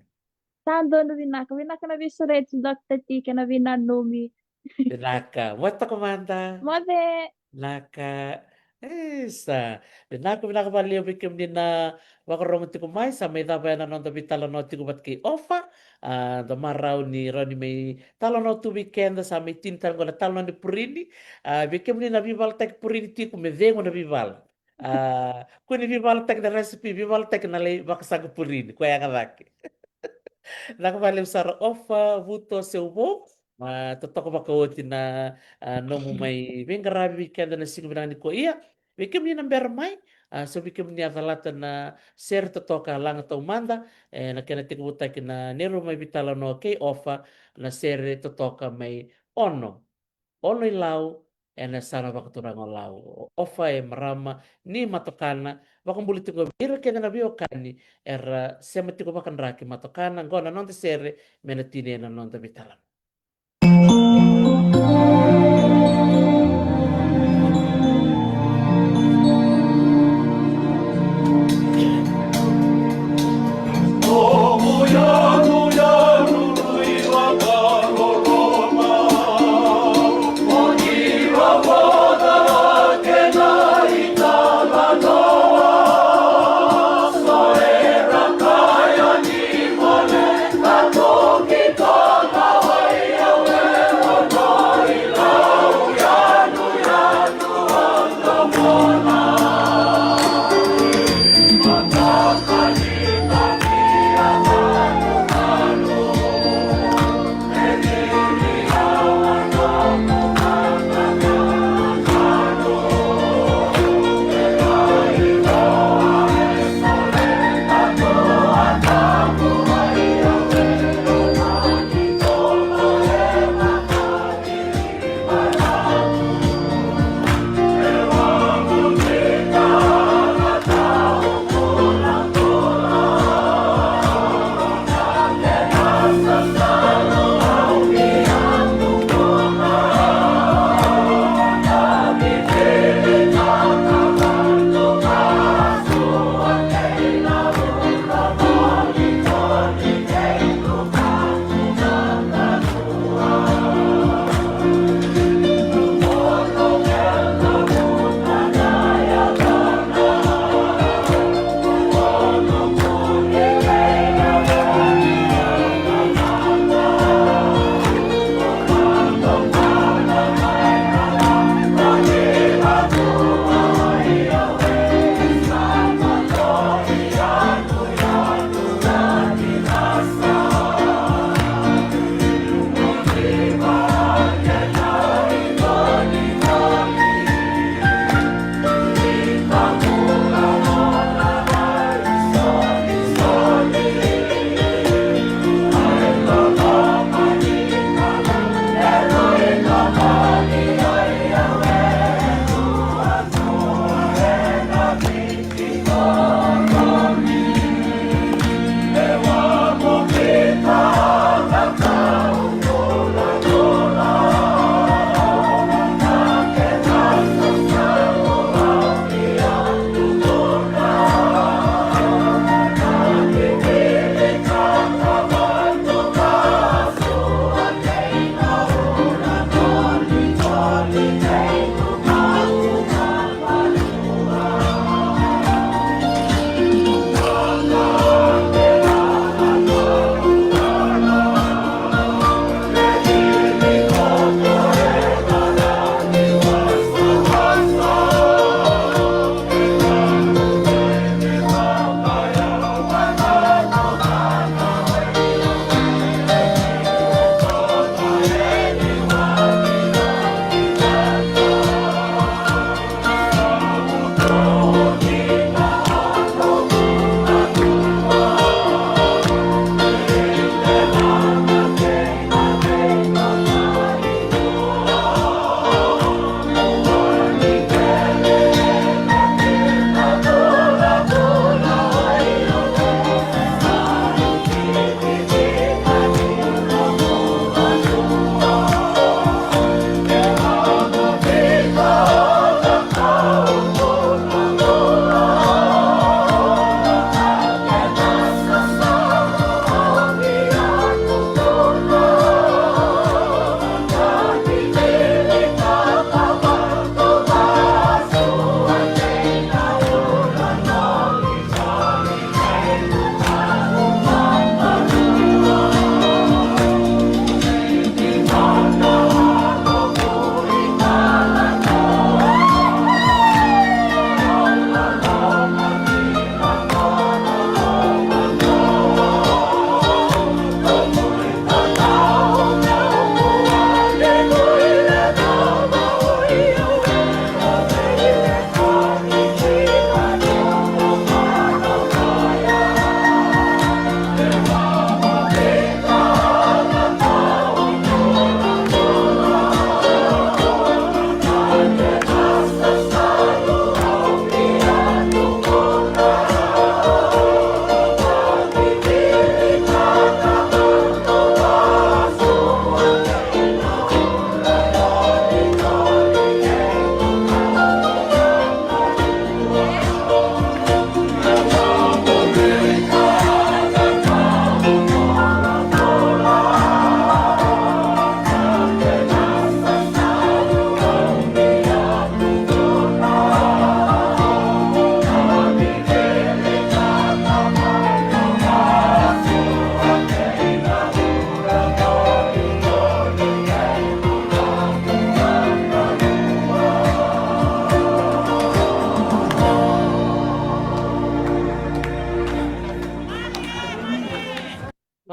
Sa donu, vinaka, vinaka na veisureti, Doctor T, kei na veinanumi. Vinaka, moce toka mada. Moce. Vinaka. E, sa. Vinaka, vinaka vakalevu vei kemuni na vakarorogo tiko mai, sa mai cava ya na noda veitalanoa tiko vata kei Ofa. A, da marau ni rawa ni mai talanoa tu vei keda, sa mai tini tale qo na talanoa ni purini. A, vei kemuni na veivalataki purini tiko, me cegu na veivala. A, kua ni veivalataki na recipe, veivalataki na lai vakasaqa purini, koya yaga cake. Vinaka vakalevu sara Ofa Vuto Seuvou. A, totoka vakaoti na, a, nomu mai veiqaravi vei keda na siga vinaka nikua. Ia, vei kemuni na bera mai, a, so vei kemuni a calata na sere totoka, laga taumada, e, na kena tekivutaki na neirau mai veitalanoa kei Ofa, na sere totoka mai Ono. Ono i Lau, ena yasana vakaturaga o Lau. O Ofa, e marama ni Matokana, vakabula tiko vei ira kece na veiwekani era sema tiko vakadraki Matokana. Qo na noda sere me na tinia na noda veitalanoa.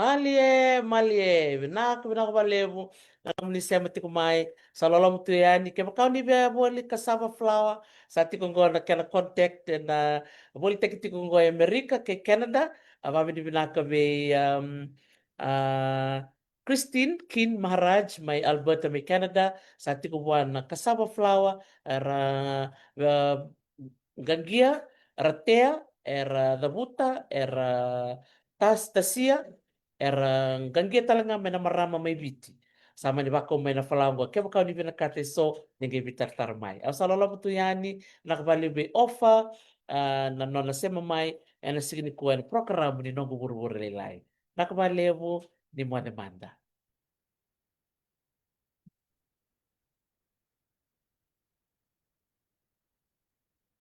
Malie, malie, vinaka, vinaka vakalevu na nomuni sema tiko mai. Sa loloma tu yani, kevaka o ni via voli cassava flour, sa tiko qo na kena contact, ena volitaki tiko qo e Amerika kei Canada. A vakavinavinaka vei, um, a, Christine Kin Maharaj mai Alberta mai Canada, sa tiko vua na cassava flour, era, e, qaqia, era tea, era cavuta, era tas, tasia, era qaqia tale ga mai na marama mai Viti. Sa mani vakau mai na flour qo, kevaka o ni vinakata eso, ni qai veitaratara mai. Au sa loloma tu yani, vinaka vakalevu vei Ofa, a, na nona sema mai ena siga nikua ena porokaramu ni Noqu Vuravura Lailai. Vinaka vakalevu, ni moce mada.